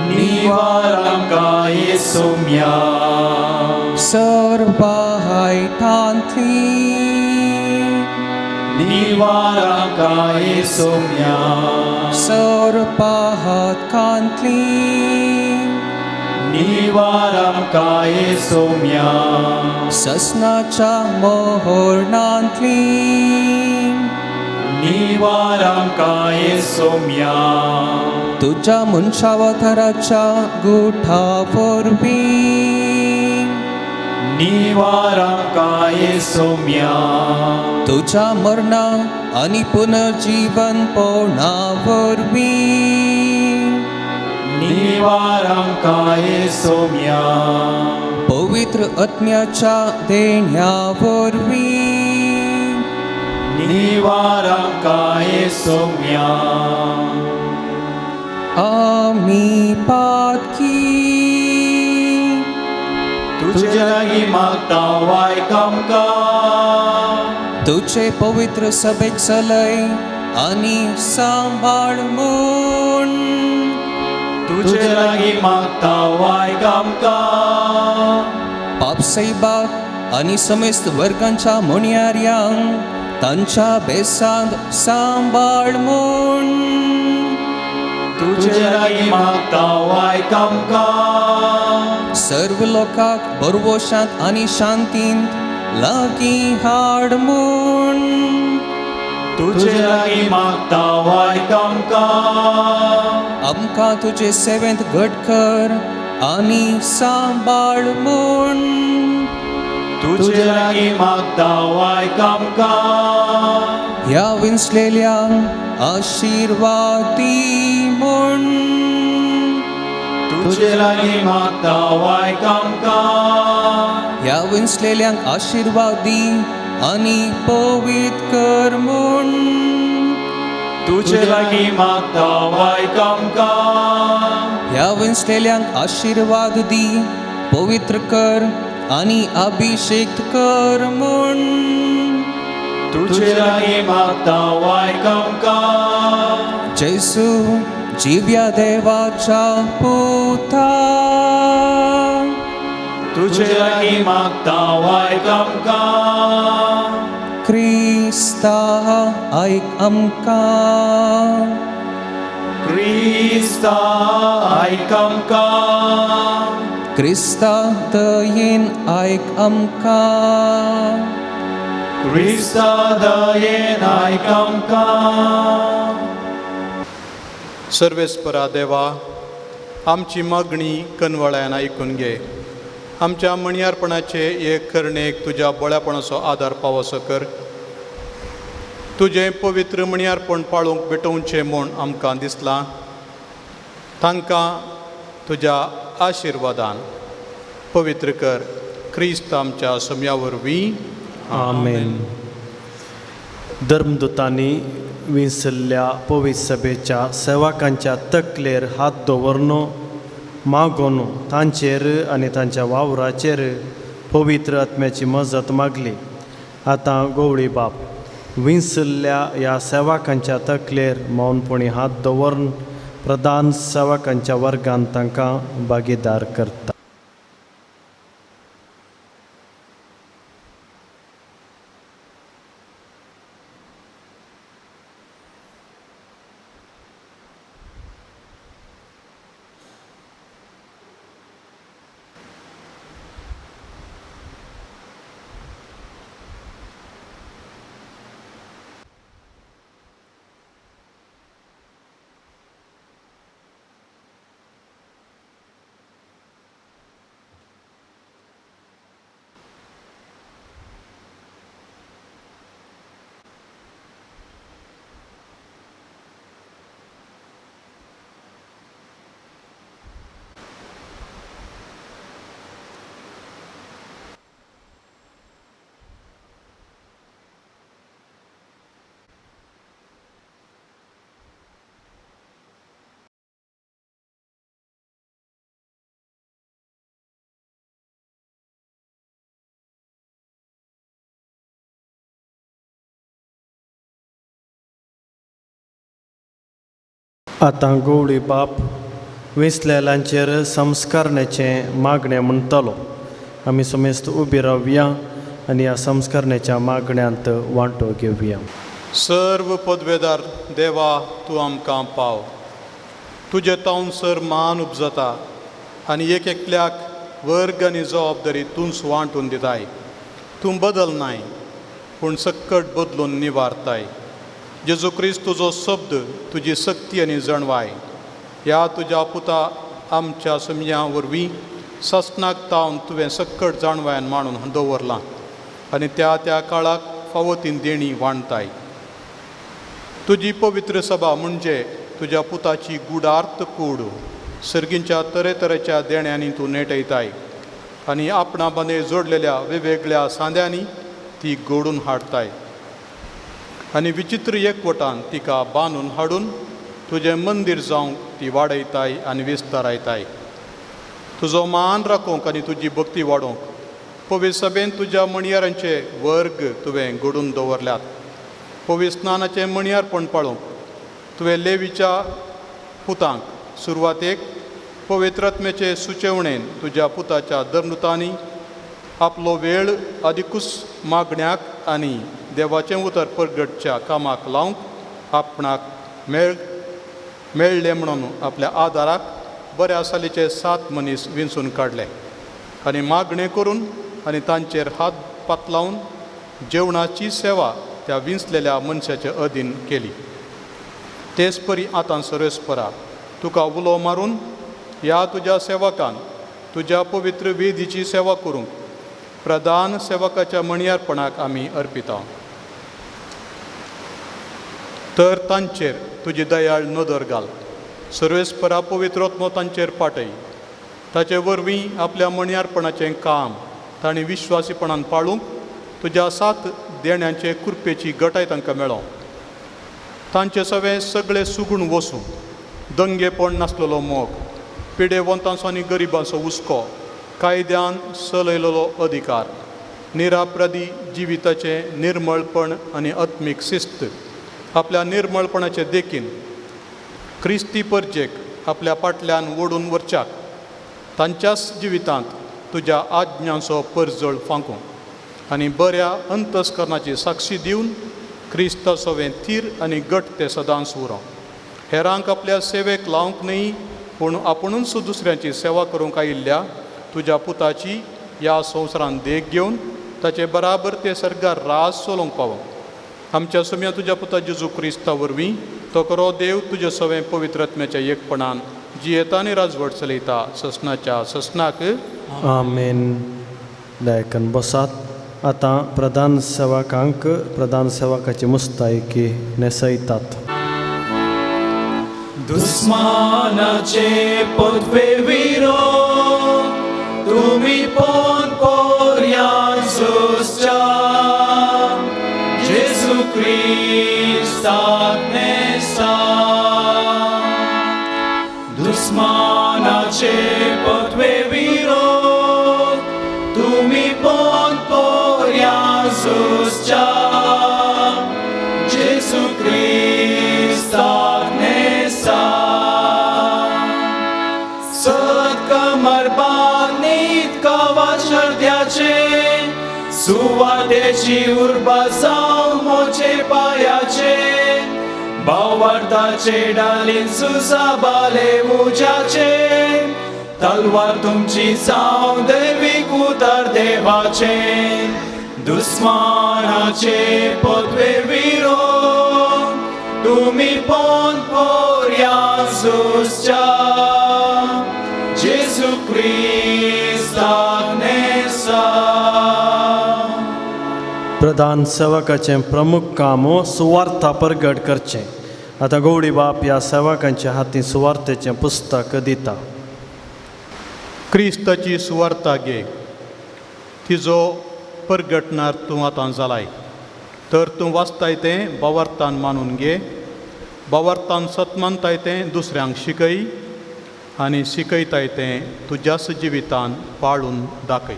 निवार आमकां येसुम्या सर्वायतांतली निवार आमकां येसुम्या सर्पाहातकांतली निवार आमकां येसुम्या ससनाच्या मोहरणांतली निवार आमकां येसुम्या तुझ्या मनशावताराच्या गुठा वरवीं निवार आमकां येसुम्या तुझ्या मरणा आनी पुनर्जीवन पोवणा वरवीं निवार आमकां येसुम्या पवित्र आत्म्याच्या देण्या वरवीं निवार आमकां येसुम्या आमी पातकी तुजे लागीं मागता वायक आमकां तुझे पवित्र सभेक चलय आनी सांबाळ म्हूण तुजे लागीं मागता वायक आमकां पापसैबाक आनी समेस्त वर्गांच्या म्हणयाऱ्यांक तांच्या बेसांत सांबाळ म्हूण तुजे लागीं मागता वायक आमकां सर्व लोकांक बरवशांत आनी शांतींत लागीं हाड म्हूण तुजे लागीं मागता वायक आमकां आमकां तुजे सेवेंत घट कर आनी सांबाळ म्हूण तुजे लागीं मागता वायक आमकां ह्या विंचलेल्यांक आशिर्वादी म्हूण तुजे लागीं मागता वायक आमकां ह्या विंचलेल्यांक आशिर्वादी आनी पवित्र कर म्हूण तुजे लागीं मागता वायक आमकां ह्या विंचलेल्यांक आशिर्वाद दी पवित्र कर आनी अभिषेक कर म्हूण तुजे लागीं मागता वायक आमकां जेसू जिव्या देवाच्या पुता तुजे लागीं मागता वायक आमकां क्रिस्ता आयक आमकां क्रिस्ता आयक आमकां क्रिस्ता दयेन आयक आमकां क्रिस्ता दयेन आयक आमकां सर्वेस्परा देवा आमची मागणी कनवळ्यान आयकून घे आमच्या म्हणयारपणाचे एक करणेक तुज्या बळ्यापणाचो आदार पावसो कर तुजें पवित्र म्हणयारपण पाळूंक भेटोवचें म्हूण आमकां दिसलां तांकां तुज्या आशिर्वादान पवित्र कर क्रिस्त आमच्या सम्या वरवीं आमेन. धर्मदूतांनी विंचल्ल्या पवित्र सभेच्या सेवकांच्या तकलेर हात दवरून मागून तांचेर आनी तांच्या वावराचेर पवित्र आत्म्याची मजत मागली. आतां गवळी बाप विंचल्ल्या ह्या सेवकांच्या तकलेर मौनपणी हात दवरून प्रधान सेवकांच्या वर्गान तांकां भागीदार करता. आतां गवळी बाप वेंचलेल्यांचेर संस्करणेचें मागणें म्हणटलो. आमी समेस्त उबी रावया आनी ह्या संस्करणेच्या मागण्यांत वांटो घेवया. सर्व पदवेदार देवा, तूं आमकां पाव. तुजे तावन सर मान उपजता आनी एक एकल्याक वर्ग आनी जबाबदारी तूंच वांटून दिताय. तूं बदलनाय पूण सक्कट बदलून निवारताय. जेजू क्रिस्त तुजो शब्द, तुजी सक्ती आनी जणवाय ह्या तुज्या पुता आमच्या समया वरवीं ससनाक तावन तुवें सक्कट जाणवायान मांडून दवरलां आनी त्या त्या काळाक फावो ती देणी वांटताय. तुजी पवित्र सभा म्हणजे तुज्या पुताची गुडार्थ कूड सर्गींच्या तरेतरेच्या देण्यांनी तूं नेटयताय आनी आपणा बांदे जोडलेल्या वेगवेगळ्या सांद्यांनी ती गोडून हाडताय आनी विचित्र एकवटान तिका बांदून हाडून तुजें मंदीर जावंक ती वाडयताय आनी विस्तारायताय. तुजो मान राखूंक आनी तुजी भक्ती वाडोवंक पवित्र सभेन तुज्या मणयारांचे वर्ग तुवें घडून दवरल्यात. पवित्र स्नानाचें मणयारपण पाळोवंक तुवें लेवीच्या पुतांक सुरवातेक पवित्रात्म्याचे सुचेवणेन तुज्या पुताच्या धर्मदुतांनी आपलो वेळ आदिकूच मागण्याक आनी देवाचें उतर परगटच्या कामाक लावंक आपणाक मेळ्ळें म्हणून आपल्या आदाराक बऱ्या सालीचे 7 मनीस विंचून काडले आनी मागणें करून आनी तांचेर हात पातलावन जेवणाची सेवा त्या विंचलेल्या मनशाचे अधीन केली. तेच परी आतां सर्वेस्परा तुका उलो मारून ह्या तुज्या सेवकान तुज्या पवित्र वेदीची सेवा करूंक प्रधान सेवकाच्या मणयारपणाक आमी अर्पिता. तर तांचेर तुजी दयाळ नदर घाल. सर्वेस्परा पवित्र आत्मो तांचेर पाटय. ताचे वरवीं आपल्या मणयारपणाचें काम तांणी विश्वासीपणान पाळूंक तुज्या 7 देण्यांचे कृपेची गटाय तांकां मेळो. तांचे सवे सगळे सुगूण वसूं, दंगेपण नासलेलो मोग, पिडेवंतांचो आनी गरिबांचो हुस्को, कायद्यान चलयलेलो अधिकार, निरापराधी जिविताचें निर्मळपण आनी आत्मीक शिस्त आपल्या निर्मळपणाचे देखीन क्रिस्ती परजेक आपल्या पाटल्यान ओडून व्हरच्याक तांच्याच जिवितांत तुज्या आज्ञांचो परजळ फांकूं आनी बऱ्या अंतस्करणाची साक्षी दिवन क्रिस्ता सवें थीर आनी घट ते सदांच उरो. हेरांक आपल्या सेवेक लावंक न्हय पूण आपुणूच दुसऱ्यांची सेवा करूंक आयिल्ल्या तुज्या पुताची ह्या संवसारान देख घेवन ताचे बराबर ते सर्गार राज चलोवंक पावो. आमच्या सुम्या तुज्या पुता जेजू क्रिस्ता वरवीं तो करो देव तुजे सवें पवित्र आत्म्याच्या एकपणान जियेता आनी राजवट चलयता ससनाच्या ससनाक. आमेन. दायकन बसात. आतां प्रधान सेवकांक प्रधान सेवकाची मुस्तायकी न्हेसयतात. दुस्मानाचे पदवे विरो तुमी पोन पोर्यान सुसच्या जेजू क्रिस्ताक नेसा. दुस्मानाचे पदवे विरो तुमी पोन पोर्यान सुसच्या जेजू क्रिस्ताक नेसा. सत्कमर बांदीत कवच हृदयाचे सुवातेची उर्बा जावं मोचे पायाचे भावार्थाचे डालीन सुसाबाले उज्याचे तलवार तुमची जावं दैवीक उतर देवाचे. दुस्मानाचे पदवे विरो तुमी पोन पोर्या सुसच्या जेजू क्रिस्ताक नेसा. प्रधान सेवकाचें प्रमुख काम सुवार्था परगट करचें. आतां गवळी बाप ह्या सेवकांच्या हातीं सुवार्थेचें पुस्तक दिता. क्रिस्ताची सुवार्ता घे, तिजो परगटणार तूं आतां जालाय. तर तूं वाचताय तें भावार्थान मानून घे, भावार्थान सतमानताय तें दुसऱ्यांक शिकय आनी शिकयताय तें तुज्याच जिवितान पाळून दाखय.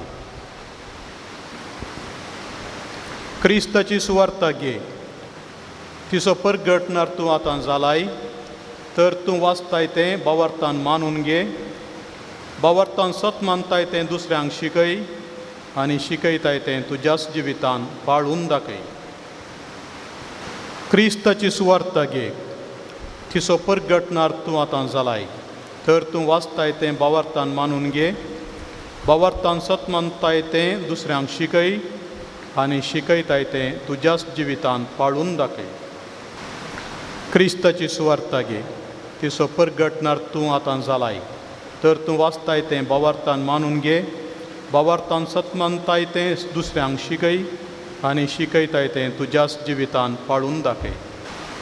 क्रिस्ताची सुवार्ता घे, तिचो परगटणार तूं आतां जालाय. तर तूं वाचताय तें बावर्थान मानून घे, बावर्थान सत मानताय तें दुसऱ्यांक शिकय आनी शिकयताय तें तुज्याच जिवितान पाळून दाखय. क्रिस्ताची सुवार्ता घे, तिचो परगटणार तूं आतां जालाय. तर तूं वाचताय तें बावर्थान मानून घे, बावर्थान सत मानताय तें दुसऱ्यांक शिकय आनी शिकयताय तें तुज्याच जिवितान पाळून दाखय. क्रिस्ताची सुवार्ता घे, तिचो परगटणार तूं आतां जालाय. तर तूं वाचताय तें बावर्थान मानून घे, बावर्थान सत मानताय तें दुसऱ्यांक शिकय आनी शिकयताय तें तुज्याच जिवितान पाळून दाखय.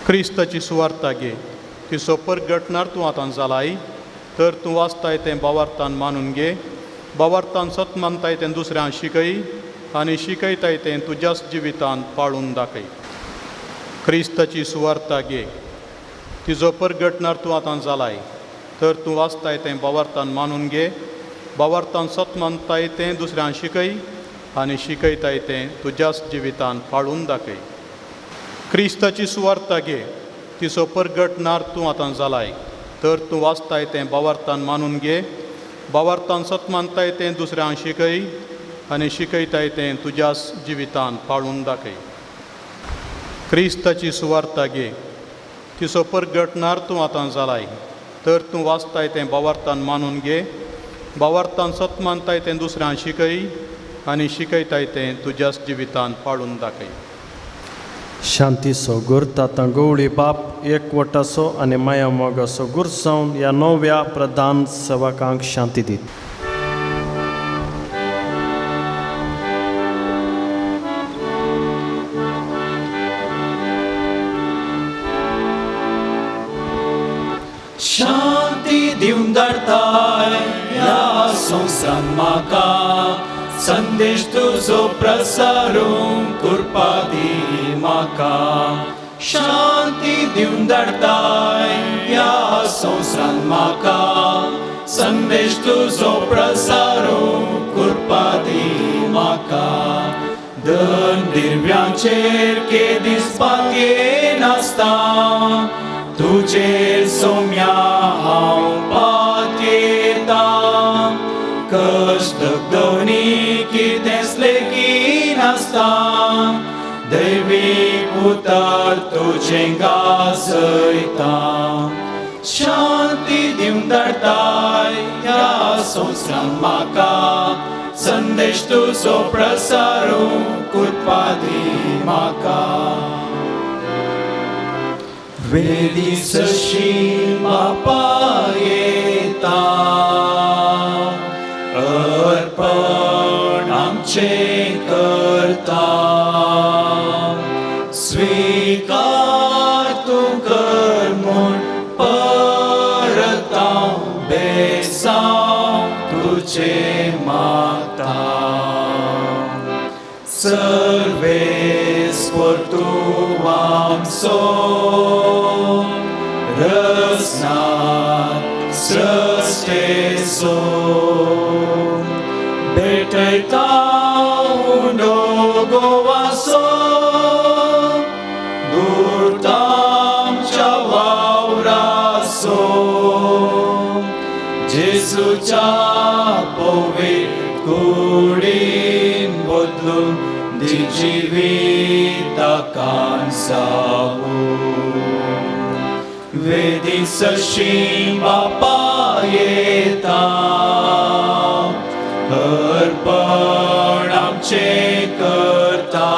क्रिस्ताची सुवार्ता घे, तिचो परगटणार तूं आतां जालाय. तर तूं वाचताय तें बावर्थान मानून घे, बावर्थान सत मानताय तें दुसऱ्यांक शिकय आनी शिकयताय तें तुज्याच जिवितान पाळून दाखय. क्रिस्ताची सुवार्ता घे, तिचो परगटणार तूं आतां जालाय. तर तूं वाचताय तें बावर्थान मानून घे, बावर्थान सत मानताय तें दुसऱ्यांक शिकय आनी शिकयताय तें तुज्याच जिवितान पाळून दाखय. क्रिस्ताची सुवार्ता घे, तिचो परगटणार तूं आतां जालाय. तर तूं वाचताय तें बावर्थान मानून घे, बावर्थान सत मानताय तें दुसऱ्यांक शिकय आनी शिकयताय तें तुज्याच जिवितान पाळून दाखय. क्रिस्ताची सुवार्ता घे, तिचो परगटणार तूं आतां जालाय. तर तूं वाचताय तें बावर्थान मानून घे, बावर्थान सत मानताय तें दुसऱ्यांक शिकय आनी शिकयताय तें तुज्याच जिवितान पाळून दाखय. शांतीचो गुरतातां गवळी बाप एकवटाचो आनी माया मोगाचो गुरसावन ह्या नव्या प्रधान सेवकांक शांती दीत. शांती दिवन धाडताय ह्या संवसारान म्हाका, संदेश तुजो प्रसारूंक कृपा दी म्हाका. शांती दिवन धाडताय ह्या संवसारान म्हाका, संदेश तुजो प्रसारूंक कृपा दी म्हाका. दन दिव्यांचेर केदीस पातयेनासता, तुजेर सोम्या हांव पातयेता. कश्ट दगदवणी कितेंच लेगीनासता, दैवीक उतर तुजें गाजयता. शांती दिवन धाडताय ह्या संवसारान म्हाका, संदेश तुजो प्रसारूंक कृपा दी म्हाका. वेदी सशी बापा येता, अर्पण आमचें करता. स्वीकार तूं कर म्हूण परत हांव बेसांव तुजें मागता. सर्वेस तूं आमचो रसनाथ सृश्टेचो, भेटयता उंडो गोवाचो, गुर्तामच्या वावराचो. जेजूच्या पवित्र कुडीन बदलून दी जिविताक जावूं. वेदी सशी बापा येता, अर्पण आमचें करता.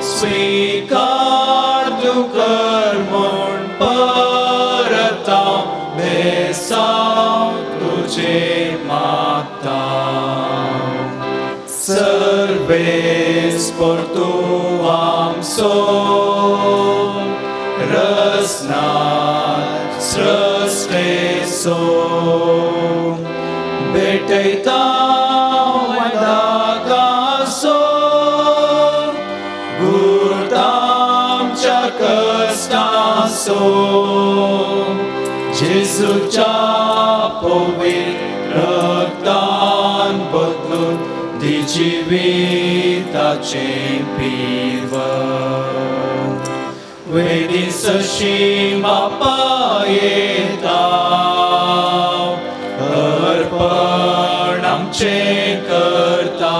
स्वीकार तूं कर म्हूण परत हांव बेसांव तुजें मागता. सर्वेस तूं आमचो रसनाथ सृश्टेचो, भेटयता वदाकाचो, गुर्तामच्या कश्टाचो. जेजूच्या पवित्र रक्तान बदलून दी जिविताचें पिवन. वेदी सशी बापा येता अर्पण आमचें करता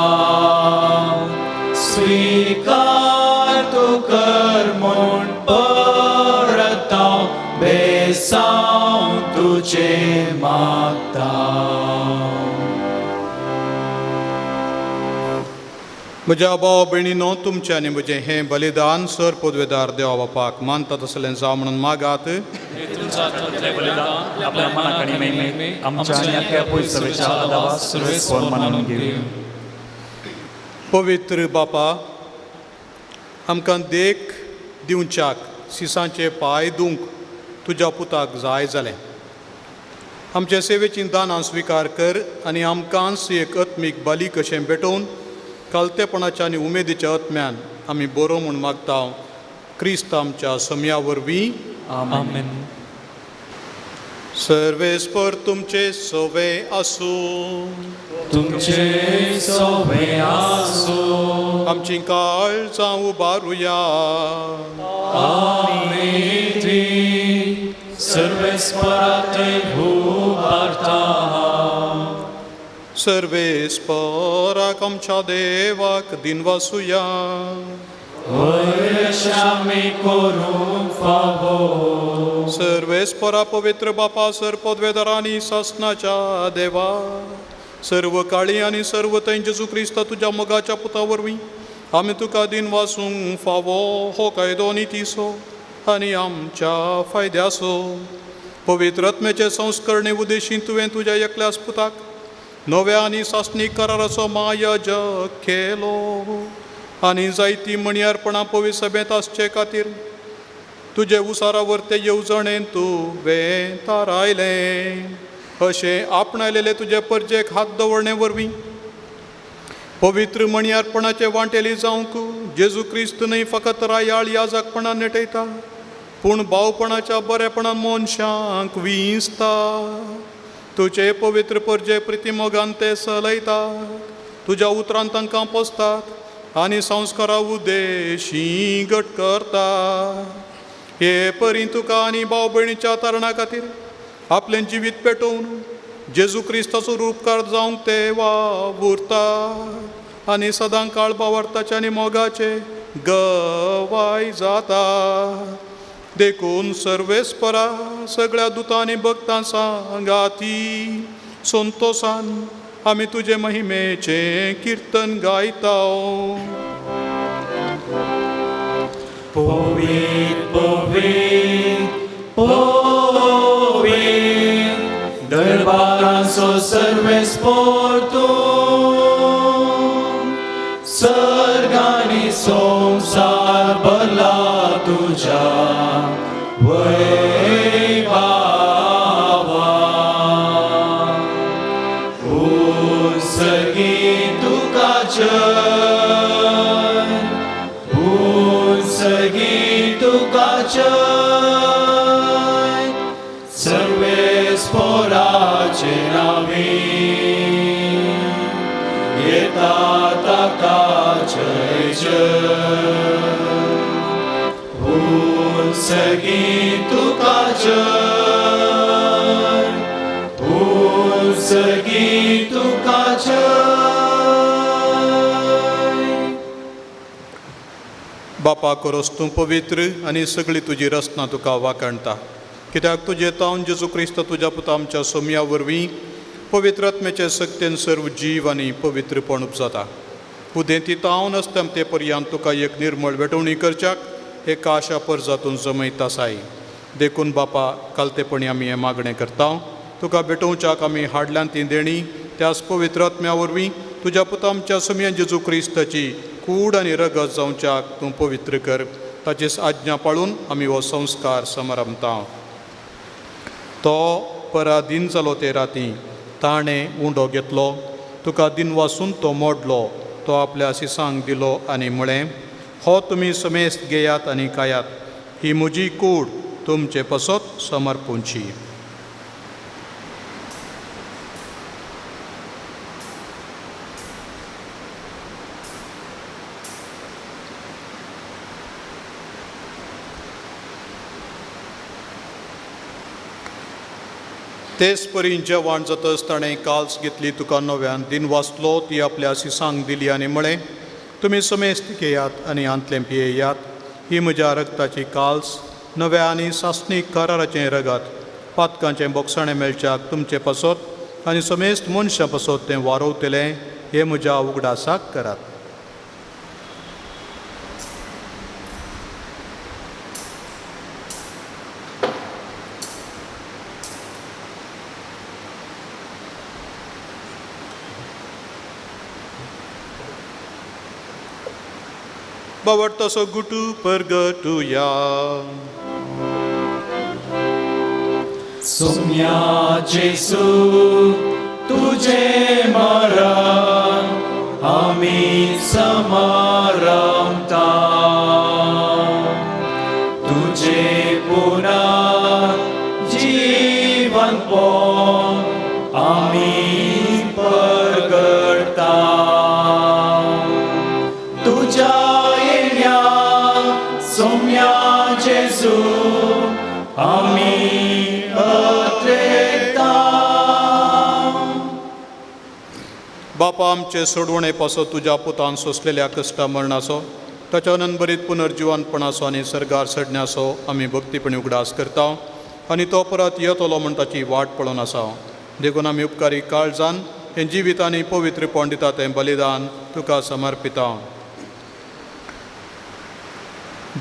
स्वीकार तूं कर म्हूण परता बेसांव तुजें मागता. म्हज्या भाव भयणीनो, तुमचें आनी म्हजें हें बलिदान सर पदवेदार देवा बापाक मानता तसलें जावं म्हणून मागात. तुमच्या हातांतलें बलिदान आपल्या मनाक आनी महिमेक आमच्या आनी आख्या पयसवेच्या आदावा सुरवेस्पर मानून घेवं. पवित्र बापा, आमकां देख दिवच्याक सिसांचे पांय धुवंक तुज्या पुताक जाय जालें. आमचे सेवेचीं दानां स्विकार कर आनी आमकांच एक आत्मीक बली कशें भेटोवन कालतेपणाच्या आनी उमेदीच्या आत्म्यान आमी बरो म्हूण मागता, क्रिस्त आमच्या समया वरवीं. आमेन. सर्वेस्पर तुमचे सोवे आसूं. तुमचे सोवे आसूं. आमची काळजां उबारुया. आमी ती सर्वेस्परा थंय उबारता. सर्वेस्पराक आमच्या देवाक दिनवासुया. वय आमी करूंक फावो. सर्वेस्परा पवित्र बापा, सर पदवेदारांनी सासनाच्या देवा, सर्व काळी आनी सर्व थंय जेजू क्रिस्त तुज्या मोगाच्या पुता वरवीं आमी तुका दिनवासूंक फावो. हो कायदो नितीचो आनी आमच्या फायद्याचो. पवित्र आत्म्याचे संस्करणे उदेशी तुवें तुज्या एकल्याच पुताक नव्या आनी सासणीक कराराचो मायाजक केलो आनी जायती मणयारपणां पवित्र सभेंत आसचे खातीर तुजे उसारावर ते येवजणेन तुवें थारायलें. अशें आपणायलेले तुजे परजेक हात दवरणे वरवीं पवित्र मणयारपणाचे वांटेली जावंक जेजू क्रिस्त न्हय फकत रायाळ याजकपणान नेटयता, पूण भावपणाच्या बरेपणान मनशांक विंचता. तुजे पवित्र परजे प्रितीमोगान ते सलयतात, तुज्या उतरान तांकां पोसतात आनी संस्कारा उदेशी घट करता. हे परी तुका आनी भाव भयणीच्या तरणा खातीर आपलें जिवीत पेटोवन जेजू क्रिस्ताचो रूपकार जावंक ते वावुरता आनी सदां काळ भावार्थाचे आनी मोगाचे गवाय जाता. देखून सर्वेस्परा सगळ्या दुतांनी भक्तां सांगाती संतोसान आमी तुजे महिमेचें किर्तन गायता. पवीत पवीत पवीत दरबारांचो सर्वेस्पर तूं, सर्ग आनी संवसार भरला तुज्या वैभावान. उत्सर्गी तुका जय, उत्सर्गी तुका जय, सर्वेस्पराचे नांवी येता ताका जय जय. उत्सर्गी तुका जय, उत्सर्गी तुका जय. बापा कोरोस तूं पवित्र आनी सगळी तुजी रचना तुका वाखाणटा, कित्याक तुजे तावन जेजू क्रिस्त तुज्या पुता आमच्या सोमया वरवीं पवित्र आत्म्याचे सक्तेन सर्व जीव आनी पवित्रपण उपजाता. उदेंती तावन अस्तमते पर्यंत तुका एक निर्मळ भेटवणी करच्याक एक आशा परजातून जमयता साई. देखून बापा कालतेपणी आमी हें मागणें करता, तुका भेटोवच्याक आमी हाडल्यान ती देणी त्याच पवित्र आत्म्या वरवीं तुज्या पुता आमच्या सोमया जेजू क्रिस्ताची कूड आनी रगत जावच्याक तूं पवित्र कर. ताचीच आज्ञा पाळून आमी हो संस्कार समारंभता. तो पराधीन जालो ते राती ताणें उंडो घेतलो, तुका दिनवासून तो मोडलो, तो आपल्या सिसांक दिलो आनी म्हळें, हो तुमी समेस्त घेयात आनी खायात, ही म्हजी कूड तुमचे पसत समर्पूंची. तेच परी जेवण जातच ताणें काल्स घेतली, तुका नव्यान दिन वाचलो, ती आपल्या शिसांक दिली आनी म्हळें, तुमी समेस्त घेयात आनी हांतलें पियेयात. ही म्हज्या रगताची काल्स, नव्या आनी सासणीक कराराचें रगत, पातकांचें बोगसाणें मेळच्याक तुमचे पासत आनी समेस्त मनशां पासत तें वारोवतलें. हें म्हज्या उगडासाक करात. बावडतसो गुटू परगटुया. सोम्या जेसू तुझे मरण आमी समारंभता, तुझे पुनः जीवन पो आमी परगटता. तुझ्या येण्या सोम्या जेसू आमी अत्रेता. बापा, आमचे सोडवणे पासत तुज्या पुतान सोंसलेल्या कश्टा मरणाचो, ताच्या अनंतभरीत पुनर्जिवनपणाचो आनी सर्गार सडण्याचो आमी भक्तीपणी उगडास करता आनी तो परत येतलो म्हूण ताची वाट पळोवन आसा. देखून आमी उपकारी काळजान हें जिवीत आनी पवित्रपण दिता तें बलिदान तुका समर्पिता.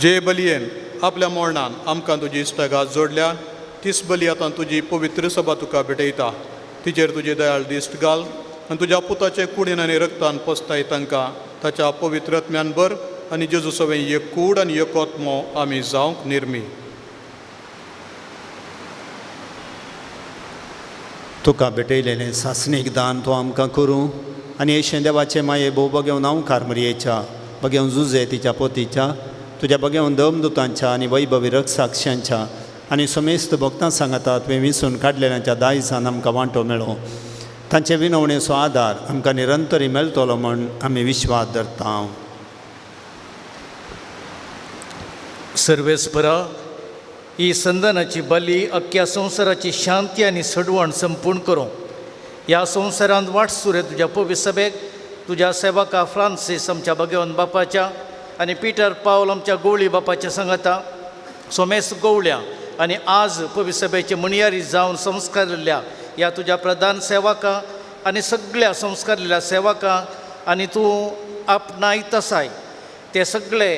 जे बलयेन आपल्या मरणान आमकां तुजी इश्टागात जोडल्या, तीच बली आतां तुजी पवित्र सभा तुका भेटयता. तिचेर तुजी दयाळ दिश्ट घाल आनी तुज्या पुताचे कुडीन आनी रक्तान पसताय तांकां ताच्या पवित्र आत्म्यान भर आनी जेजू सवें एक कूड आनी एक आत्मो आमी जावंक निर्मी. तुका भेटयलेलें सासणीक दान तूं आमकां करूं आनी येशें देवाचें माये भोव बगेवन हांव मरयेच्या बगेवन जुजे तिच्या पोतीच्या तुज्या बगेवन दमदुतांच्या आनी वैभवी रक्षाक्षांच्या आनी समेस्त भक्तां सांगता तुवें विसून काडलेल्यांच्या दायजान आमकां वांटो मेळो. तांचे विनवणेचो आदार आमकां निरंतरी मेळटलो म्हूण आमी विश्वास धरता. सर्वेस्परा, ही संदनाची बली अख्ख्या संवसाराची शांती आनी सडवण संपूर्ण करूं. ह्या संवसारांत वाटसुरे तुज्या पवित्र सभेक तुज्या सेवका फ्रांसीस आमच्या भगवान बापाच्या आनी पिटर पावल आमच्या गोवळी बापाच्या सांगाता सोमेस गोवळ्या आनी आज पवित्र सभेचे म्हणयारी जावन संस्कारलेल्या ह्या तुज्या प्रधान सेवका आनी सगळ्या संस्कारलेल्या सेवका आनी तूं आपणायत आसाय ते सगळे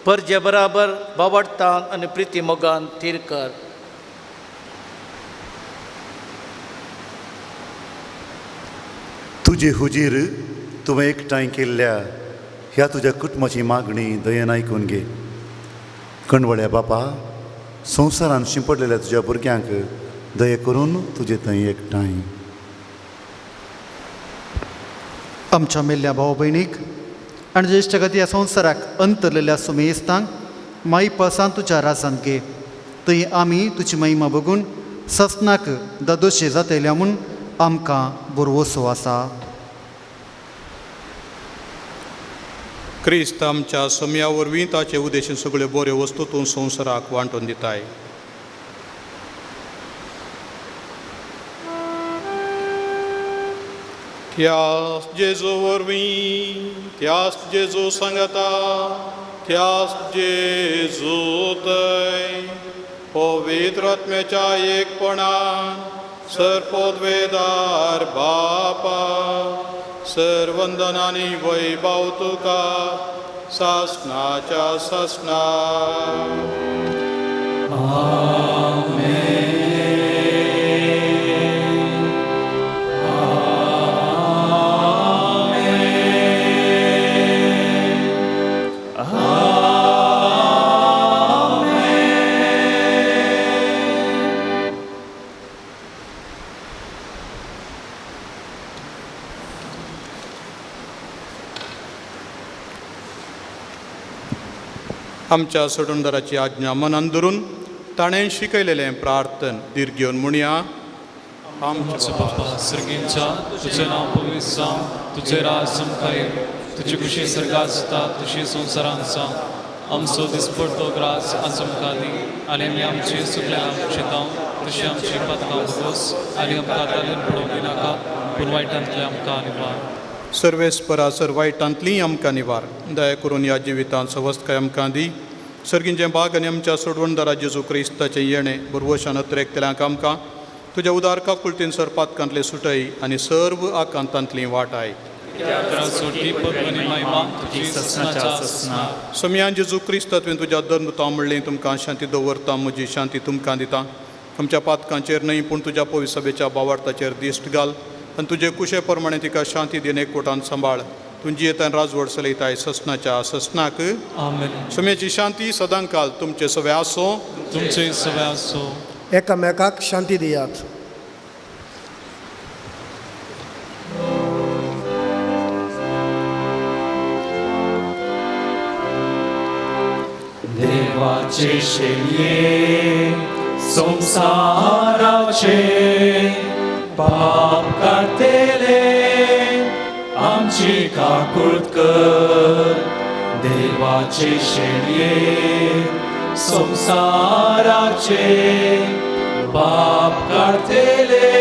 परजे बराबर बावडटान आनी प्रिती मोगान थीर कर. तुजे हुजीर तुवें एकठांय केल्ल्या ह्या तुज्या कुटुंबाची मागणी दयेन आयकून घे. कणवळ्या बापा, संवसारान शिंपडलेल्या तुज्या भुरग्यांक दये करून तुजे थंय एकठांय. आमच्या मेल्ल्या भाव भयणीक आनी ज्येश्ठ गती ह्या संवसाराक अंतरलेल्या सुमेस्तांक माईपासान तुज्या राजांत घे. थंय आमी तुजी महिमा बघून ससनाक दादोशे जातल्या म्हूण आमकां बरवसो आसा. क्रिस्त आमच्या सम्या वरवीं ताचे उद्देशीन सगळ्यो बऱ्यो वस्तू तूं संवसाराक वांटून दिताय. त्यास जेजू वरवीं, त्यास जेजू सांगता, त्यास जेजू थंय पवित्र आत्म्याच्या एकपणान सर्पोद्वेदार बापा सर्वंदनानी वैभव तुका सासनाच्या सासना. आमच्या सोडणदाराची आज्ञा मनान धरून ताणें शिकयलेलें प्रार्थन धीर घेवन म्हणया. आमचो बापा सर्गींच्या, तुजें नांव पवित्र जावं, तुजें राज आमकां येवं, तुजी खुशी सर्गात जाता तशी संवसारांत जावं. आमचो दिसपडतो ग्रास आज आमकां दी आनी आमी आमचे सगळ्यांक शितांव तशी आमची पातकां भोगोस आनी आमकां तालून पडोवंक दिनाका पूण वायटांतलें आमकां निवार. सर्वेस्परा सर वायटांतलीं आमकां निवार. दया करून ह्या जिवितांत सवस्तकाय आमकां दी. सर्गींचें भाग आनी आमच्या सोडवणदारा जेजू क्रिस्ताचें येणें भरवशान अत्रेकतल्यांक आमकां तुज्या उदार काकुळतीन सर पातकांतले सुटय आनी सर्व आकांतांतली वाटाय. सोमयान जेजू क्रिस्त तुवें तुज्या धर्मता म्हणलें तुमकां शांती दवरता, म्हजी शांती तुमकां दिता. आमच्या पातकांचेर न्हय पूण तुज्या पवित्र सभेच्या बावार्थाचेर दिश्ट घाल आनी तुजे कुशे प्रमाणे तिका शांती दिन एकवटान सांबाळ. तूं जियेतान राजवट चलयताय ससनाच्या ससनाक. आमेन. सोम्याची शांती सदांकाल तुमचे सवे आसूं. तुमचे सवे आसूं. एकामेकाक शांती दियात. देवाचे शेळये संवसाराचे पाप काडटले आमची काकूळत कर. देवाचे शेळये संवसाराचे पाप काडटले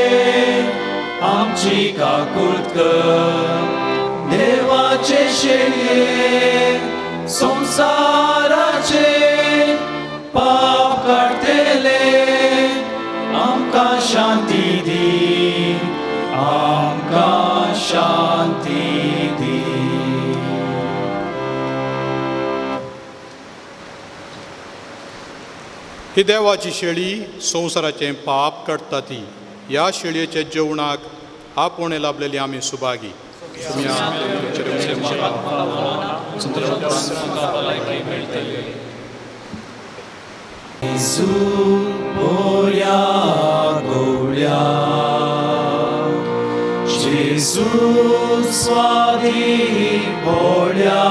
आमची काकूळत कर. देवाचे शेळये संवसाराचे पाप काडटले आमकां शांती दी, आमकां शांती दी. ही देवाची शेळी संवसाराचें पाप काडटा ती. ह्या शेळयेच्या जेवणाक आपोवणें लाभलेली आमी सुभागी. जेजू बोऱ्या गोवळ्या, जेजू स्वादी बोळ्या,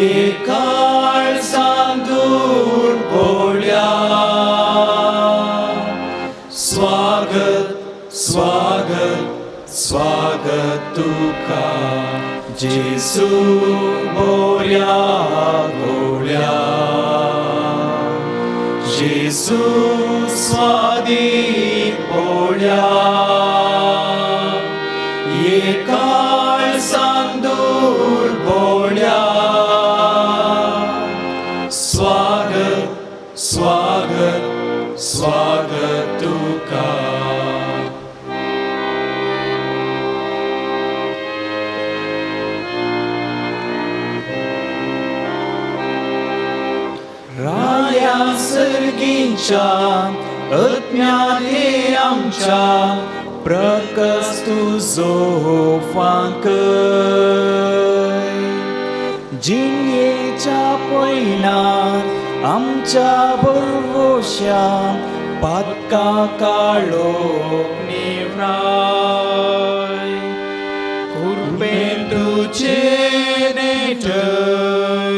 एकाळजान दूर बोळ्या. स्वागत स्वागत स्वागत तुका जेजू बोऱ्या गोवळ्या, जेजू स्वादी बोळ्या, एकाळजान दूर बोळ्या. स्वागत स्वागत स्वागत तुका. राया सर्गींच्या अज्ञाने आमच्या प्रकस तुजो फांकय. जिणेच्या पयनार आमच्या भरवश्या पातका काळोख निवराय. कुर्बेन तुजे नेटय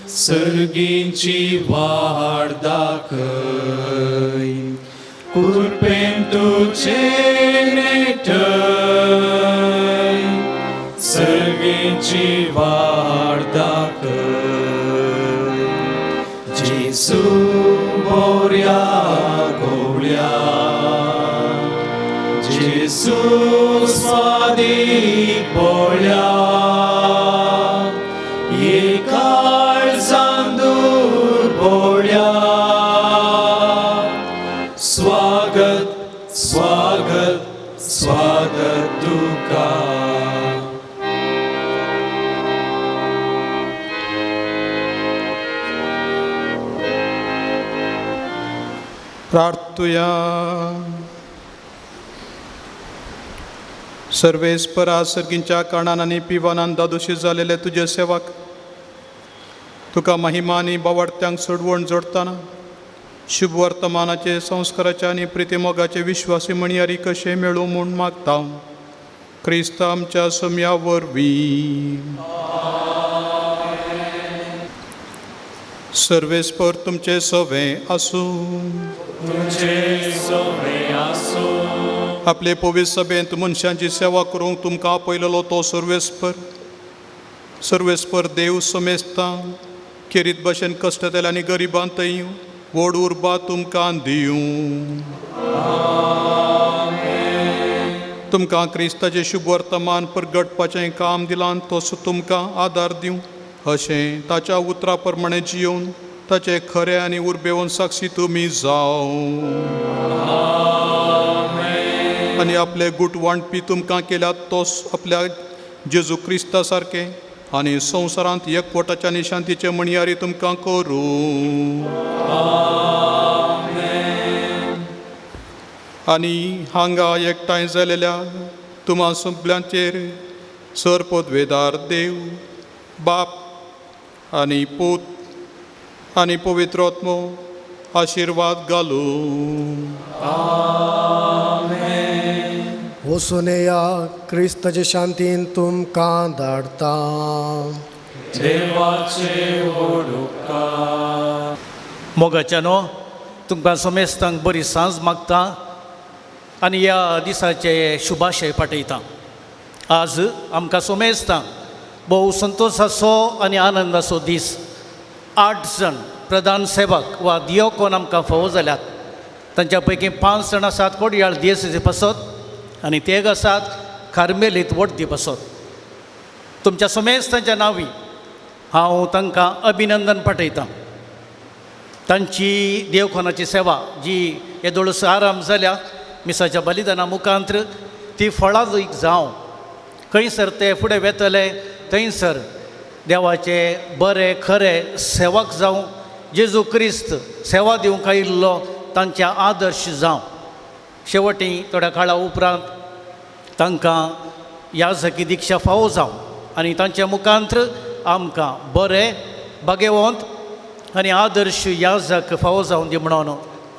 सर्गींची वाड दाखय. कुर्बेन तुजे नेटय सर्गींची वाड दाखय. जेजू बोऱ्या गोवळ्या, जेजू स्वादी बोळ्या, एकाळजान दूर बोळ्या. स्वागत स्वागत स्वागत तुका. प्रार्थुया. सर्वेस्परा सर्गींच्या कारणान आनी पिवानान दादोशी जालेले तुजे सेवक तुका महिमा आनी बावडत्यांक सोडवण जोडटाना शुभ वर्तमानाचे संस्काराचे आनी प्रितीमोगाचे विश्वासी म्हणयारी कशें मेळूं म्हूण मागता. क्रिस्त आमच्या सोम्या वरवीं. सर्वेस्पर तुमचे सवे आसूं. तुमचे सवे आसूं. आपले पवित्र सभेंत मनशांची सेवा करूंक तुमकां आपयलेलो तो सर्वेस्पर सर्वेस्पर देव समेस्ता खेरीत भशेन कश्टतले आनी गरिबांतय व्हड उर्बा तुमकां दिवं. तुमकां क्रिस्ताचें शुभ वर्तमान परगटपाचें काम दिलां तसो तुमकां आदार दिवं अशें ताच्या उतरा प्रमाणें जियोवन ताचे खरे आनी उर्बेवन साक्षी तुमी जावं. आनी आपले गूट वांटपी तुमकां केल्यात तोच आपल्या जेजू क्रिस्ता सारकें आनी संवसारांत एकवटाच्या आनी शांतीचे म्हणयारी तुमकां करूं. आनी हांगा एकठांय जालेल्या तुमा सगल्यांचेर सर पदवेदार देव बाप आनी पूत आनी पवित्र आत्मो आशिर्वाद घालूं. वचून येया, क्रिस्ताचे शांतीन तुमकां धाडटा. देवाचे व्हड उपकार. मोगाच्यानो, तुमकां समेस्तांक बरी सांज मागता आनी ह्या दिसाचे शुभाशय पाठयता. आज आमकां सोमेस्तांक भोव संतोशाचो आनी आनंदाचो दीस. 8 जाण प्रधान सेवक वा दियोकोन आमकां फावो जाल्यात. तांच्या पैकी 5 जाण आसात कोडयाळ दियेसेजी पासत आनी तेग आसात कार्मेलीत वड्दी पासत. तुमच्या समेस्तांच्या नांवी हांव तांकां अभिनंदन पाठयतां. तांची देवखोनाची सेवा जी येदोळस आराम जाल्या मिसाच्या बलिदाना मुखांत्र ती फळादीक जावं. खंयसर ते फुडें वेतले थंयसर देवाचे बरे खरे सेवक जावं, जेजू क्रिस्त सेवा दिवंक आयिल्लो तांच्या आदर्श जावं. शेवटी थोड्या काळा उपरांत तांकां याजकी दिक्षा फावो जावं आनी तांच्या मुखांत्र आमकां बरे भागेवंत आनी आदर्श याजक फावो जावन दी म्हणून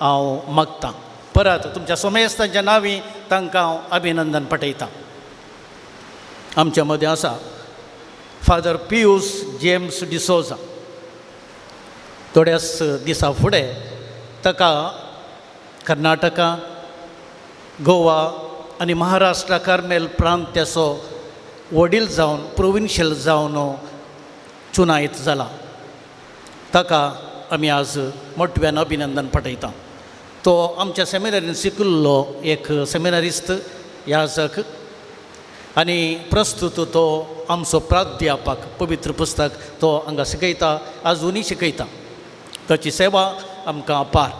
हांव मागतां. परत तुमच्या सोमेस्तांच्या नांवी तांकां हांव अभिनंदन पाठयतां. आमच्या मदें आसा फादर पियूस जेम्स डिसोजा. थोड्याच दिसां फुडें ताका कर्नाटका, गोवा आनी महाराष्ट्रा कार्मेल प्रांत्याचो वडील जावन प्रोविन्शियल जावन चुनायत जाला. ताका आमी आज मोटव्यान अभिनंदन पाठयता. तो आमच्या सेमिनारीन शिकिल्लो एक सेमिनारिस्त याजक आनी प्रस्तूत तो आमचो प्राध्यापक, पवित्र पुस्तक तो हांगा शिकयता, आजुनूय शिकयता. ताची सेवा आमकां अपार.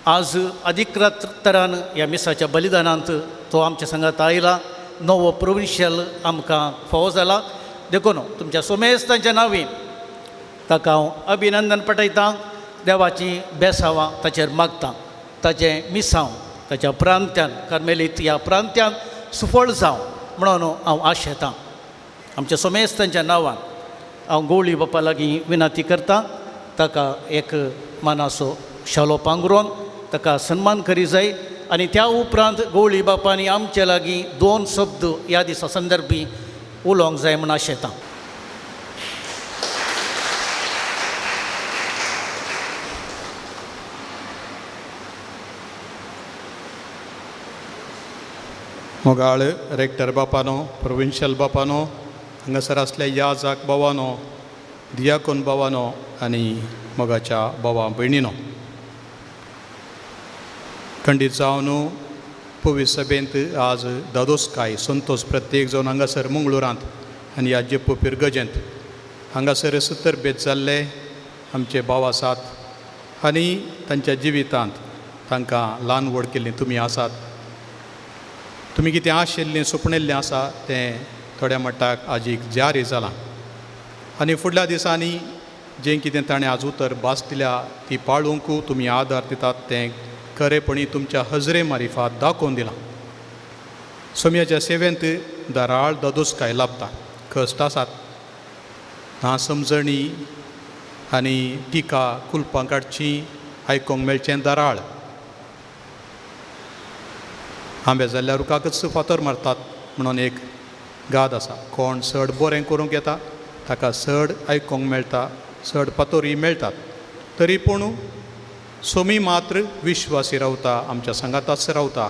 आज अधिकृत तरान ह्या मिसाच्या बलिदानांत तो आमच्या सांगात आयला. नवो प्रोविन्शियल आमकां फावो जाला. देखून तुमच्या सोमेस्तांच्या नांवी ताका हांव अभिनंदन पाठयतां. देवाची बेसावां ताचेर मागतां. ताचें मिसांव ताच्या प्रांत्यान कार्मेलीत ह्या प्रांत्यान सुफळ जावं म्हणून हांव आशेतां. आमच्या सोमेस्तांच्या नांवान हांव गोवळी बापा लागीं विनंती करतां ताका एक मानाचो शालो पांगरून ताका सन्मान करी जाय आनी त्या उपरांत गोवळी बापांनी आमचे लागीं 2 शब्द ह्या दिसा संदर्भी उलोवंक जाय म्हूण आशेतां. मोगाळ रेक्टर बापानो, प्रोविन्शियल बापानो, हांगासर आसल्या याजाक बाबानो, दियाकोन बाबानो आनी मोगाच्या बाबा भयणीनो, खंडीत जावन पवी सभेंत आज दादोसकाय संतोष प्रत्येक जावन हांगासर मंगळुरांत आनी ह्या जेप्पू पिरगजेंत हांगासर सतरबेत जाल्ले आमचे भाव आसात आनी तांच्या जिवितांत तांकां ल्हान व्हड केल्लीं तुमी आसात. तुमी कितें आशिल्लें सुपणिल्लें आसा तें थोड्या मट्टाक आजीक जारी जालां आनी फुडल्या दिसांनी जें कितें ताणें आज उतर भास दिल्या ती पाळूंक तुमी आदार दितात तें खरेपणी तुमच्या हजरे मारिफात दाखोवन दिलां. सोम्याच्या सेवेंत दराळ दादोसकाय लाभता, कश्ट आसात, ना समजणी आनी टिका कुलपां काडची आयकूंक मेळचें दराळ. आंबे जाल्ल्या रुखाकच फातर मारतात म्हणून एक गाद आसा. कोण चड बरें करूंक येता ताका चड आयकूंक मेळटा, चड पातोरी मेळटात, तरी पूण सोमी मात्र विश्वासी रावता, आमच्या सांगाताच रावता.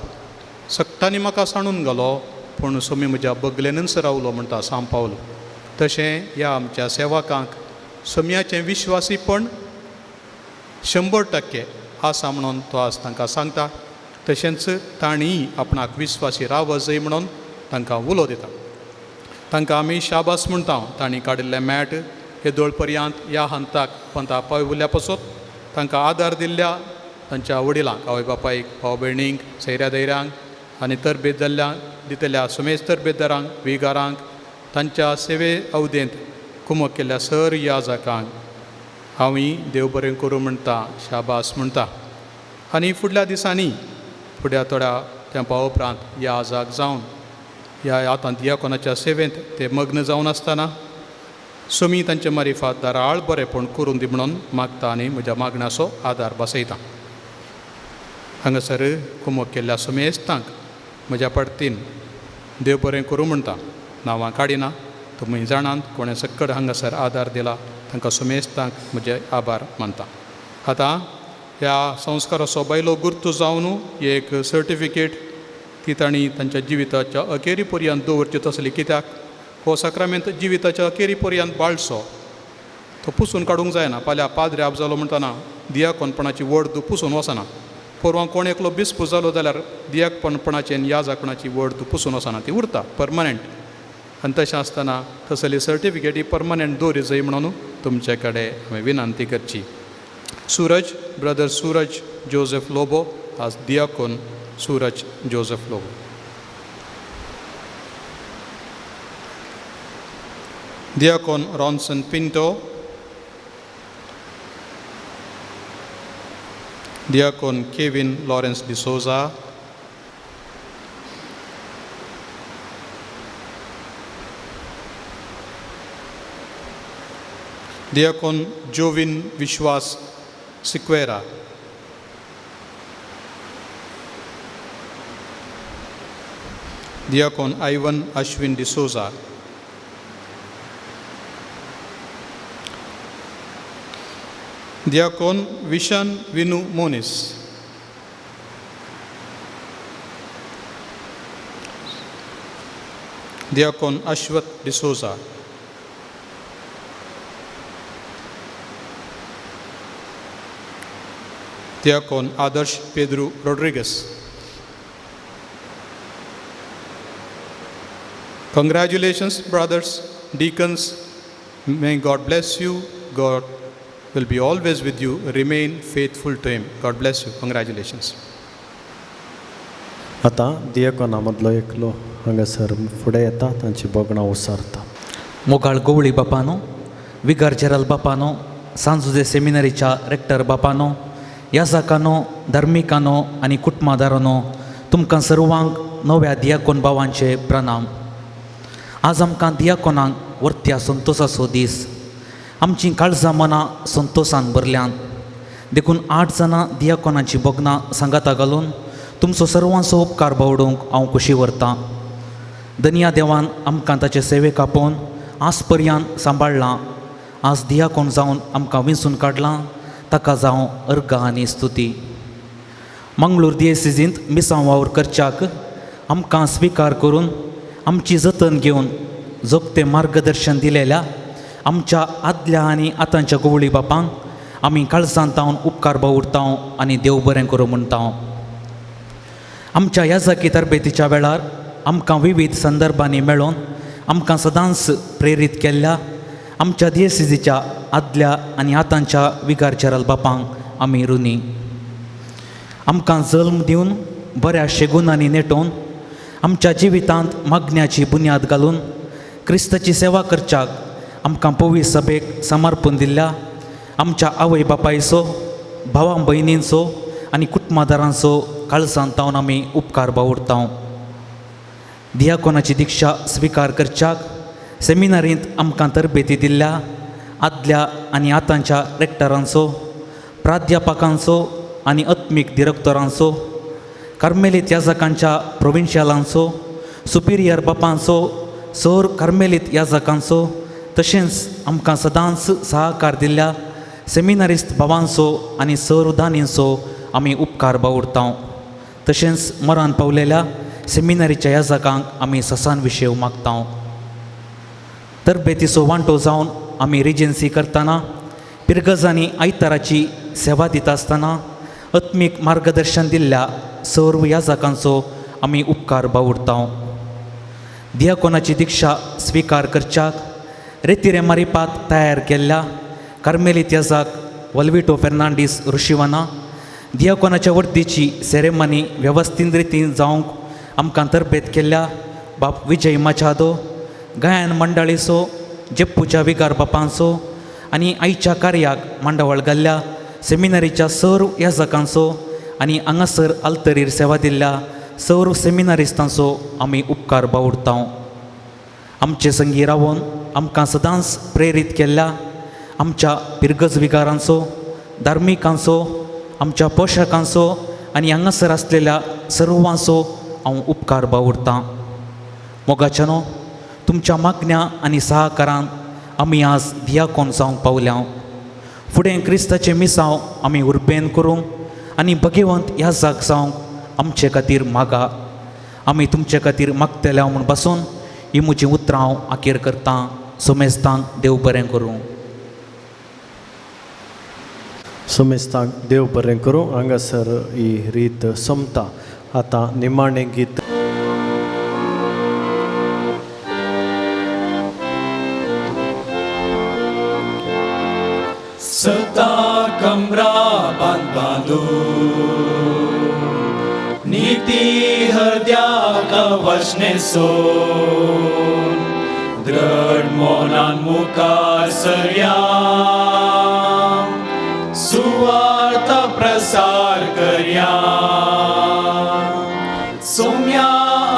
सगटांनी म्हाका सांडून घालो पूण सोमी म्हज्या बगलेनच रावलो म्हणटा सांव पावलो. तशें ह्या आमच्या सेवकांक सोम्याचें विश्वासीपण 100% आसा म्हणून तो आज तांकां सांगता. तशेंच तांणी आपणाक विस्वासी राव जाय म्हणून तांकां उलो दिता. तांकां आमी शाबास म्हणटा. तांणी काडिल्लें मॅट हे दोळ पर्यंत ह्या हंताक पंथा पावयल्या पासत तांकां आदार दिल्ल्या तांच्या वडिलांक, आवय बापायक, भाव भयणींक, सैऱ्या धैऱ्यांक आनी तरबेत जाल्ल्या दितल्या सुमेज तरबेतदारांक, विगारांक, तांच्या सेवे अवधेंत कुमक केल्ल्या सर याजकांक हांवूय देव बरें करूं म्हणटा, शाबास म्हणटा. आनी फुडल्या दिसांनी फुडल्या थोड्या तेंपा उपरांत ह्या आजाक जावन ह्या आतां दियाकोनाच्या सेवेंत ते मग्न जावन आसतना सोमी तांचे मारिफात दाराळ बरेंपण करून दी म्हणून मागता आनी म्हज्या मागण्याचो आदार बसयता. हांगासर कुमक केल्ल्या सुमेस्तांक म्हज्या पडतीन देव बरें करूं म्हणटा. नांवां काडिना, तुमी जाणात कोणें सक्कड हांगासर आदार दिला तांकां सुमेस्तांक म्हजे आभार मानता. आतां ह्या संस्काराचो बायलो गुर्तू जावन एक सर्टिफिकेट ती तांणी तांच्या जिविताच्या अखेरी पर्यंत दवरची तसली, कित्याक हो साक्रामेंत जिविताच्या अखेरी पर्यंत बाळचो, तो पुसून काडूंक जायना. फाल्यां पाद्रे आप जालो म्हणटना दियाकोनपणाची वड तूं पुसून वचना. पोरवां कोण एकलो बिस्प जालो जाल्यार दियाकपणपणाची आनी याजकपणाची वड तूं पुसून वचना, ती उरता परमनंट. आनी तशें आसतना तसली सर्टिफिकेट ही परमनंट दवरी जाय म्हणून तुमचे कडेन हांवें विनंती करची. सूरज, ब्रदर सूरज जोजफ लोबो, आज दियाकोन Suraj Joseph Lobo. Diacon Ronson Pinto, Diacon Kevin Lawrence D'Souza, Diacon Jovin Vishwas Sequeira, Diacon Ivan Ashwin D'Souza, Diacon Vishan Vinu Moniz, Diacon Ashwath D'Souza, Diacon Adarsh Pedro Rodriguez. Congratulations, brothers, deacons. May God bless you. God will be always with you. Remain faithful to Him. God bless you. Congratulations. आतां दियकोना मदलो एकलो हांगासर फुडें येता, तांची भोगणां उसारता. मोगाळ गोवळी बापानो, विगार जेराल बापानो, सांजुजे सेमिनरीच्या रेक्टर बापानो, याजाकानो, धार्मिकानो आनी कुटुंबादारानो, तुमकां सर्वांक नव्या दियाकोन भावांचे प्रणाम. आज आमकां दियाकोनांक वर्त्या संतोसाचो दीस. आमचीं काळजां मनां संतोसान भरल्यांत देखून 8 जाणां दियाकोनाची भोगणां सांगाता घालून तुमचो सर्वांचो उपकार बावडूंक हांव खोशी व्हरतां. दनया देवान आमकां ताचे सेवेक आपोवन आज पर्यंत सांबाळ्ळां. आज दियाकोन जावन आमकां विंचून काडलां, ताका जावं अर्गां आनी स्तुती. मंगळूर दियेसिजींत मिसांव वावर करच्याक आमकां स्विकार करून आमची जतन घेवन जोगतें मार्गदर्शन दिलेल्या आमच्या आदल्या आनी आतांच्या गोवळी बापांक आमी काळजांत तावन उपकार बावुरता आनी देव बरें करूं म्हणटा. आमच्या याजकी तरबेतीच्या वेळार आमकां विविध संदर्भांनी मेळोवन आमकां सदांच प्रेरीत केल्ल्या आमच्या दियेसिजीच्या आदल्या आनी आतांच्या विगार जेराल बापांक आमी ऋणी. आमकां जल्म दिवन बऱ्या शेगुनांनी नेटोवन आमच्या जिवितांत मागण्याची बुन्याद घालून क्रिस्ताची सेवा करच्याक आमकां पवी सभेक समर्पण दिल्ल्या आमच्या आवय बापायचो, भावां भयणींचो आनी कुटुंबादारांचो काळजांत तावन आमी उपकार बावुरता. दियाकोनाची दिक्षा स्विकार करच्याक सेमिनारींत आमकां तरबेती दिल्ल्या आदल्या आनी आतांच्या रेक्टरांचो, प्राध्यापकांचो आनी आत्मीक दिरक्तरांचो, कार्मेलीत याजकांच्या प्रोविन्शियालांचो, सुपिरियर बापांचो, सर कार्मेलीत याजकांचो, तशेंच आमकां सदांच सहकार दिल्ल्या सेमिनारिस्त भावांचो आनी सर दानींचो आमी उपकार बावुरता. तशेंच मरान पावलेल्या सेमिनारीच्या याजकांक आमी ससान विशेव मागता. तरबेतीचो वांटो जावन आमी रिजन्सी करतना पिरगजांनी आयताराची सेवा दिता आसतना आत्मीक मार्गदर्शन दिल्ल्या सर्व याजकांचो आमी उपकार बावुरता. दियाकोनाची दीक्षा स्विकार करच्याक रेतिरे मारिपात तयार केल्ल्या कार्मेलीत याजक वल्विटो फेर्नांडीस ऋषिवाना दियाकोनाच्या वर्दीची सेरेमनी वेवस्थीत रितीन जावंक आमकां तरबेत केल्ल्या बाप विजय माचादो, गायन मंडळीचो, जेप्पूच्या विगार बापांचो आनी आयच्या कार्याक मांडावळ घाल्ल्या सेमिनारीच्या सर्व याजकांचो आनी हांगासर आल्तरीर सेवा दिल्ल्या सर्व सेमिनारिस्तांचो आमी उपकार बावुरता. आमचे संगी रावन आमकां सदांच प्रेरीत केल्ल्या आमच्या पिरगज विगारांचो, धार्मिकांचो, आमच्या पोशकांचो आनी हांगासर आसलेल्या सर्वांचो हांव उपकार बावुरतां. मोगाच्यानो, तुमच्या मागण्या आनी सहकारान आमी आज दियाकोन जावंक पावल्या. फुडें क्रिस्ताचें मिसांव आमी उर्बेन करूंक आनी भगेवंत ह्या जाग जावंक आमचे खातीर मागा. आमी तुमचे खातीर मागतल्या म्हूण बसून ही म्हजीं उतरां हांव आखेर करतां. सोमेस्तांक देव बरें करूं. सोमेस्तांक देव बरें करूं. हांगासर ही रीत सोंपता. आतां निमाणें गीत. सता कमरा बांद बांदू नीती हरद्या कवचने सोन दृढ मोनान मुखार सरया सुवार्थ प्रसार करया. सोम्या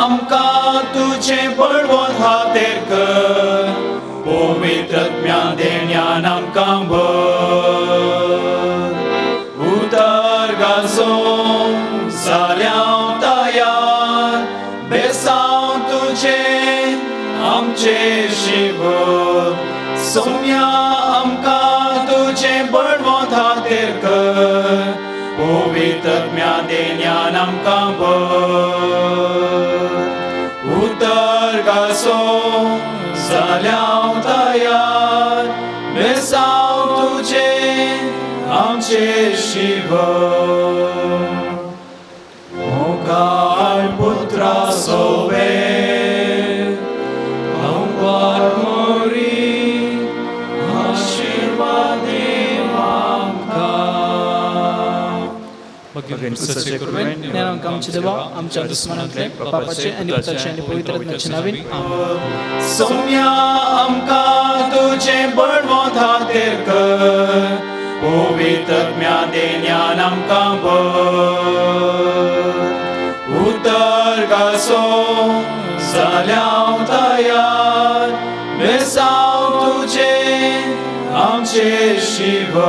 आमकां तुजें बळवंत हातेर कर, पवित्र ज्ञान देण्यान आमकां भर. उतर गाजोवंक जाल्याव तयार, बेसांव तुजें आमचें शिव. सोम्या आमकां तुजें बळवंत हातेर कर, पवित्र ज्ञान देण्यान आमकां भर. उतर गाजोवंक जाल्याव तयार, बेसांव तुजें आमचें शिव. मोगाळ पुत्रा सोवे अंबर मोरी आशिर्वाद आमकां. ज्ञानांक आमचे देवा, आमच्या दुस्मनांतले बापाचे आनी पुताचे आनी पवित्र आत्म्याचे नांवान आमेन. सोम्या आमकां तुजें बळवंत हातेर कर, पवित्र ज्ञान देण्यान आमकां भर. उतर गाजोवंक जाल्याव तयार, बेसांव तुजें आमचें शिव.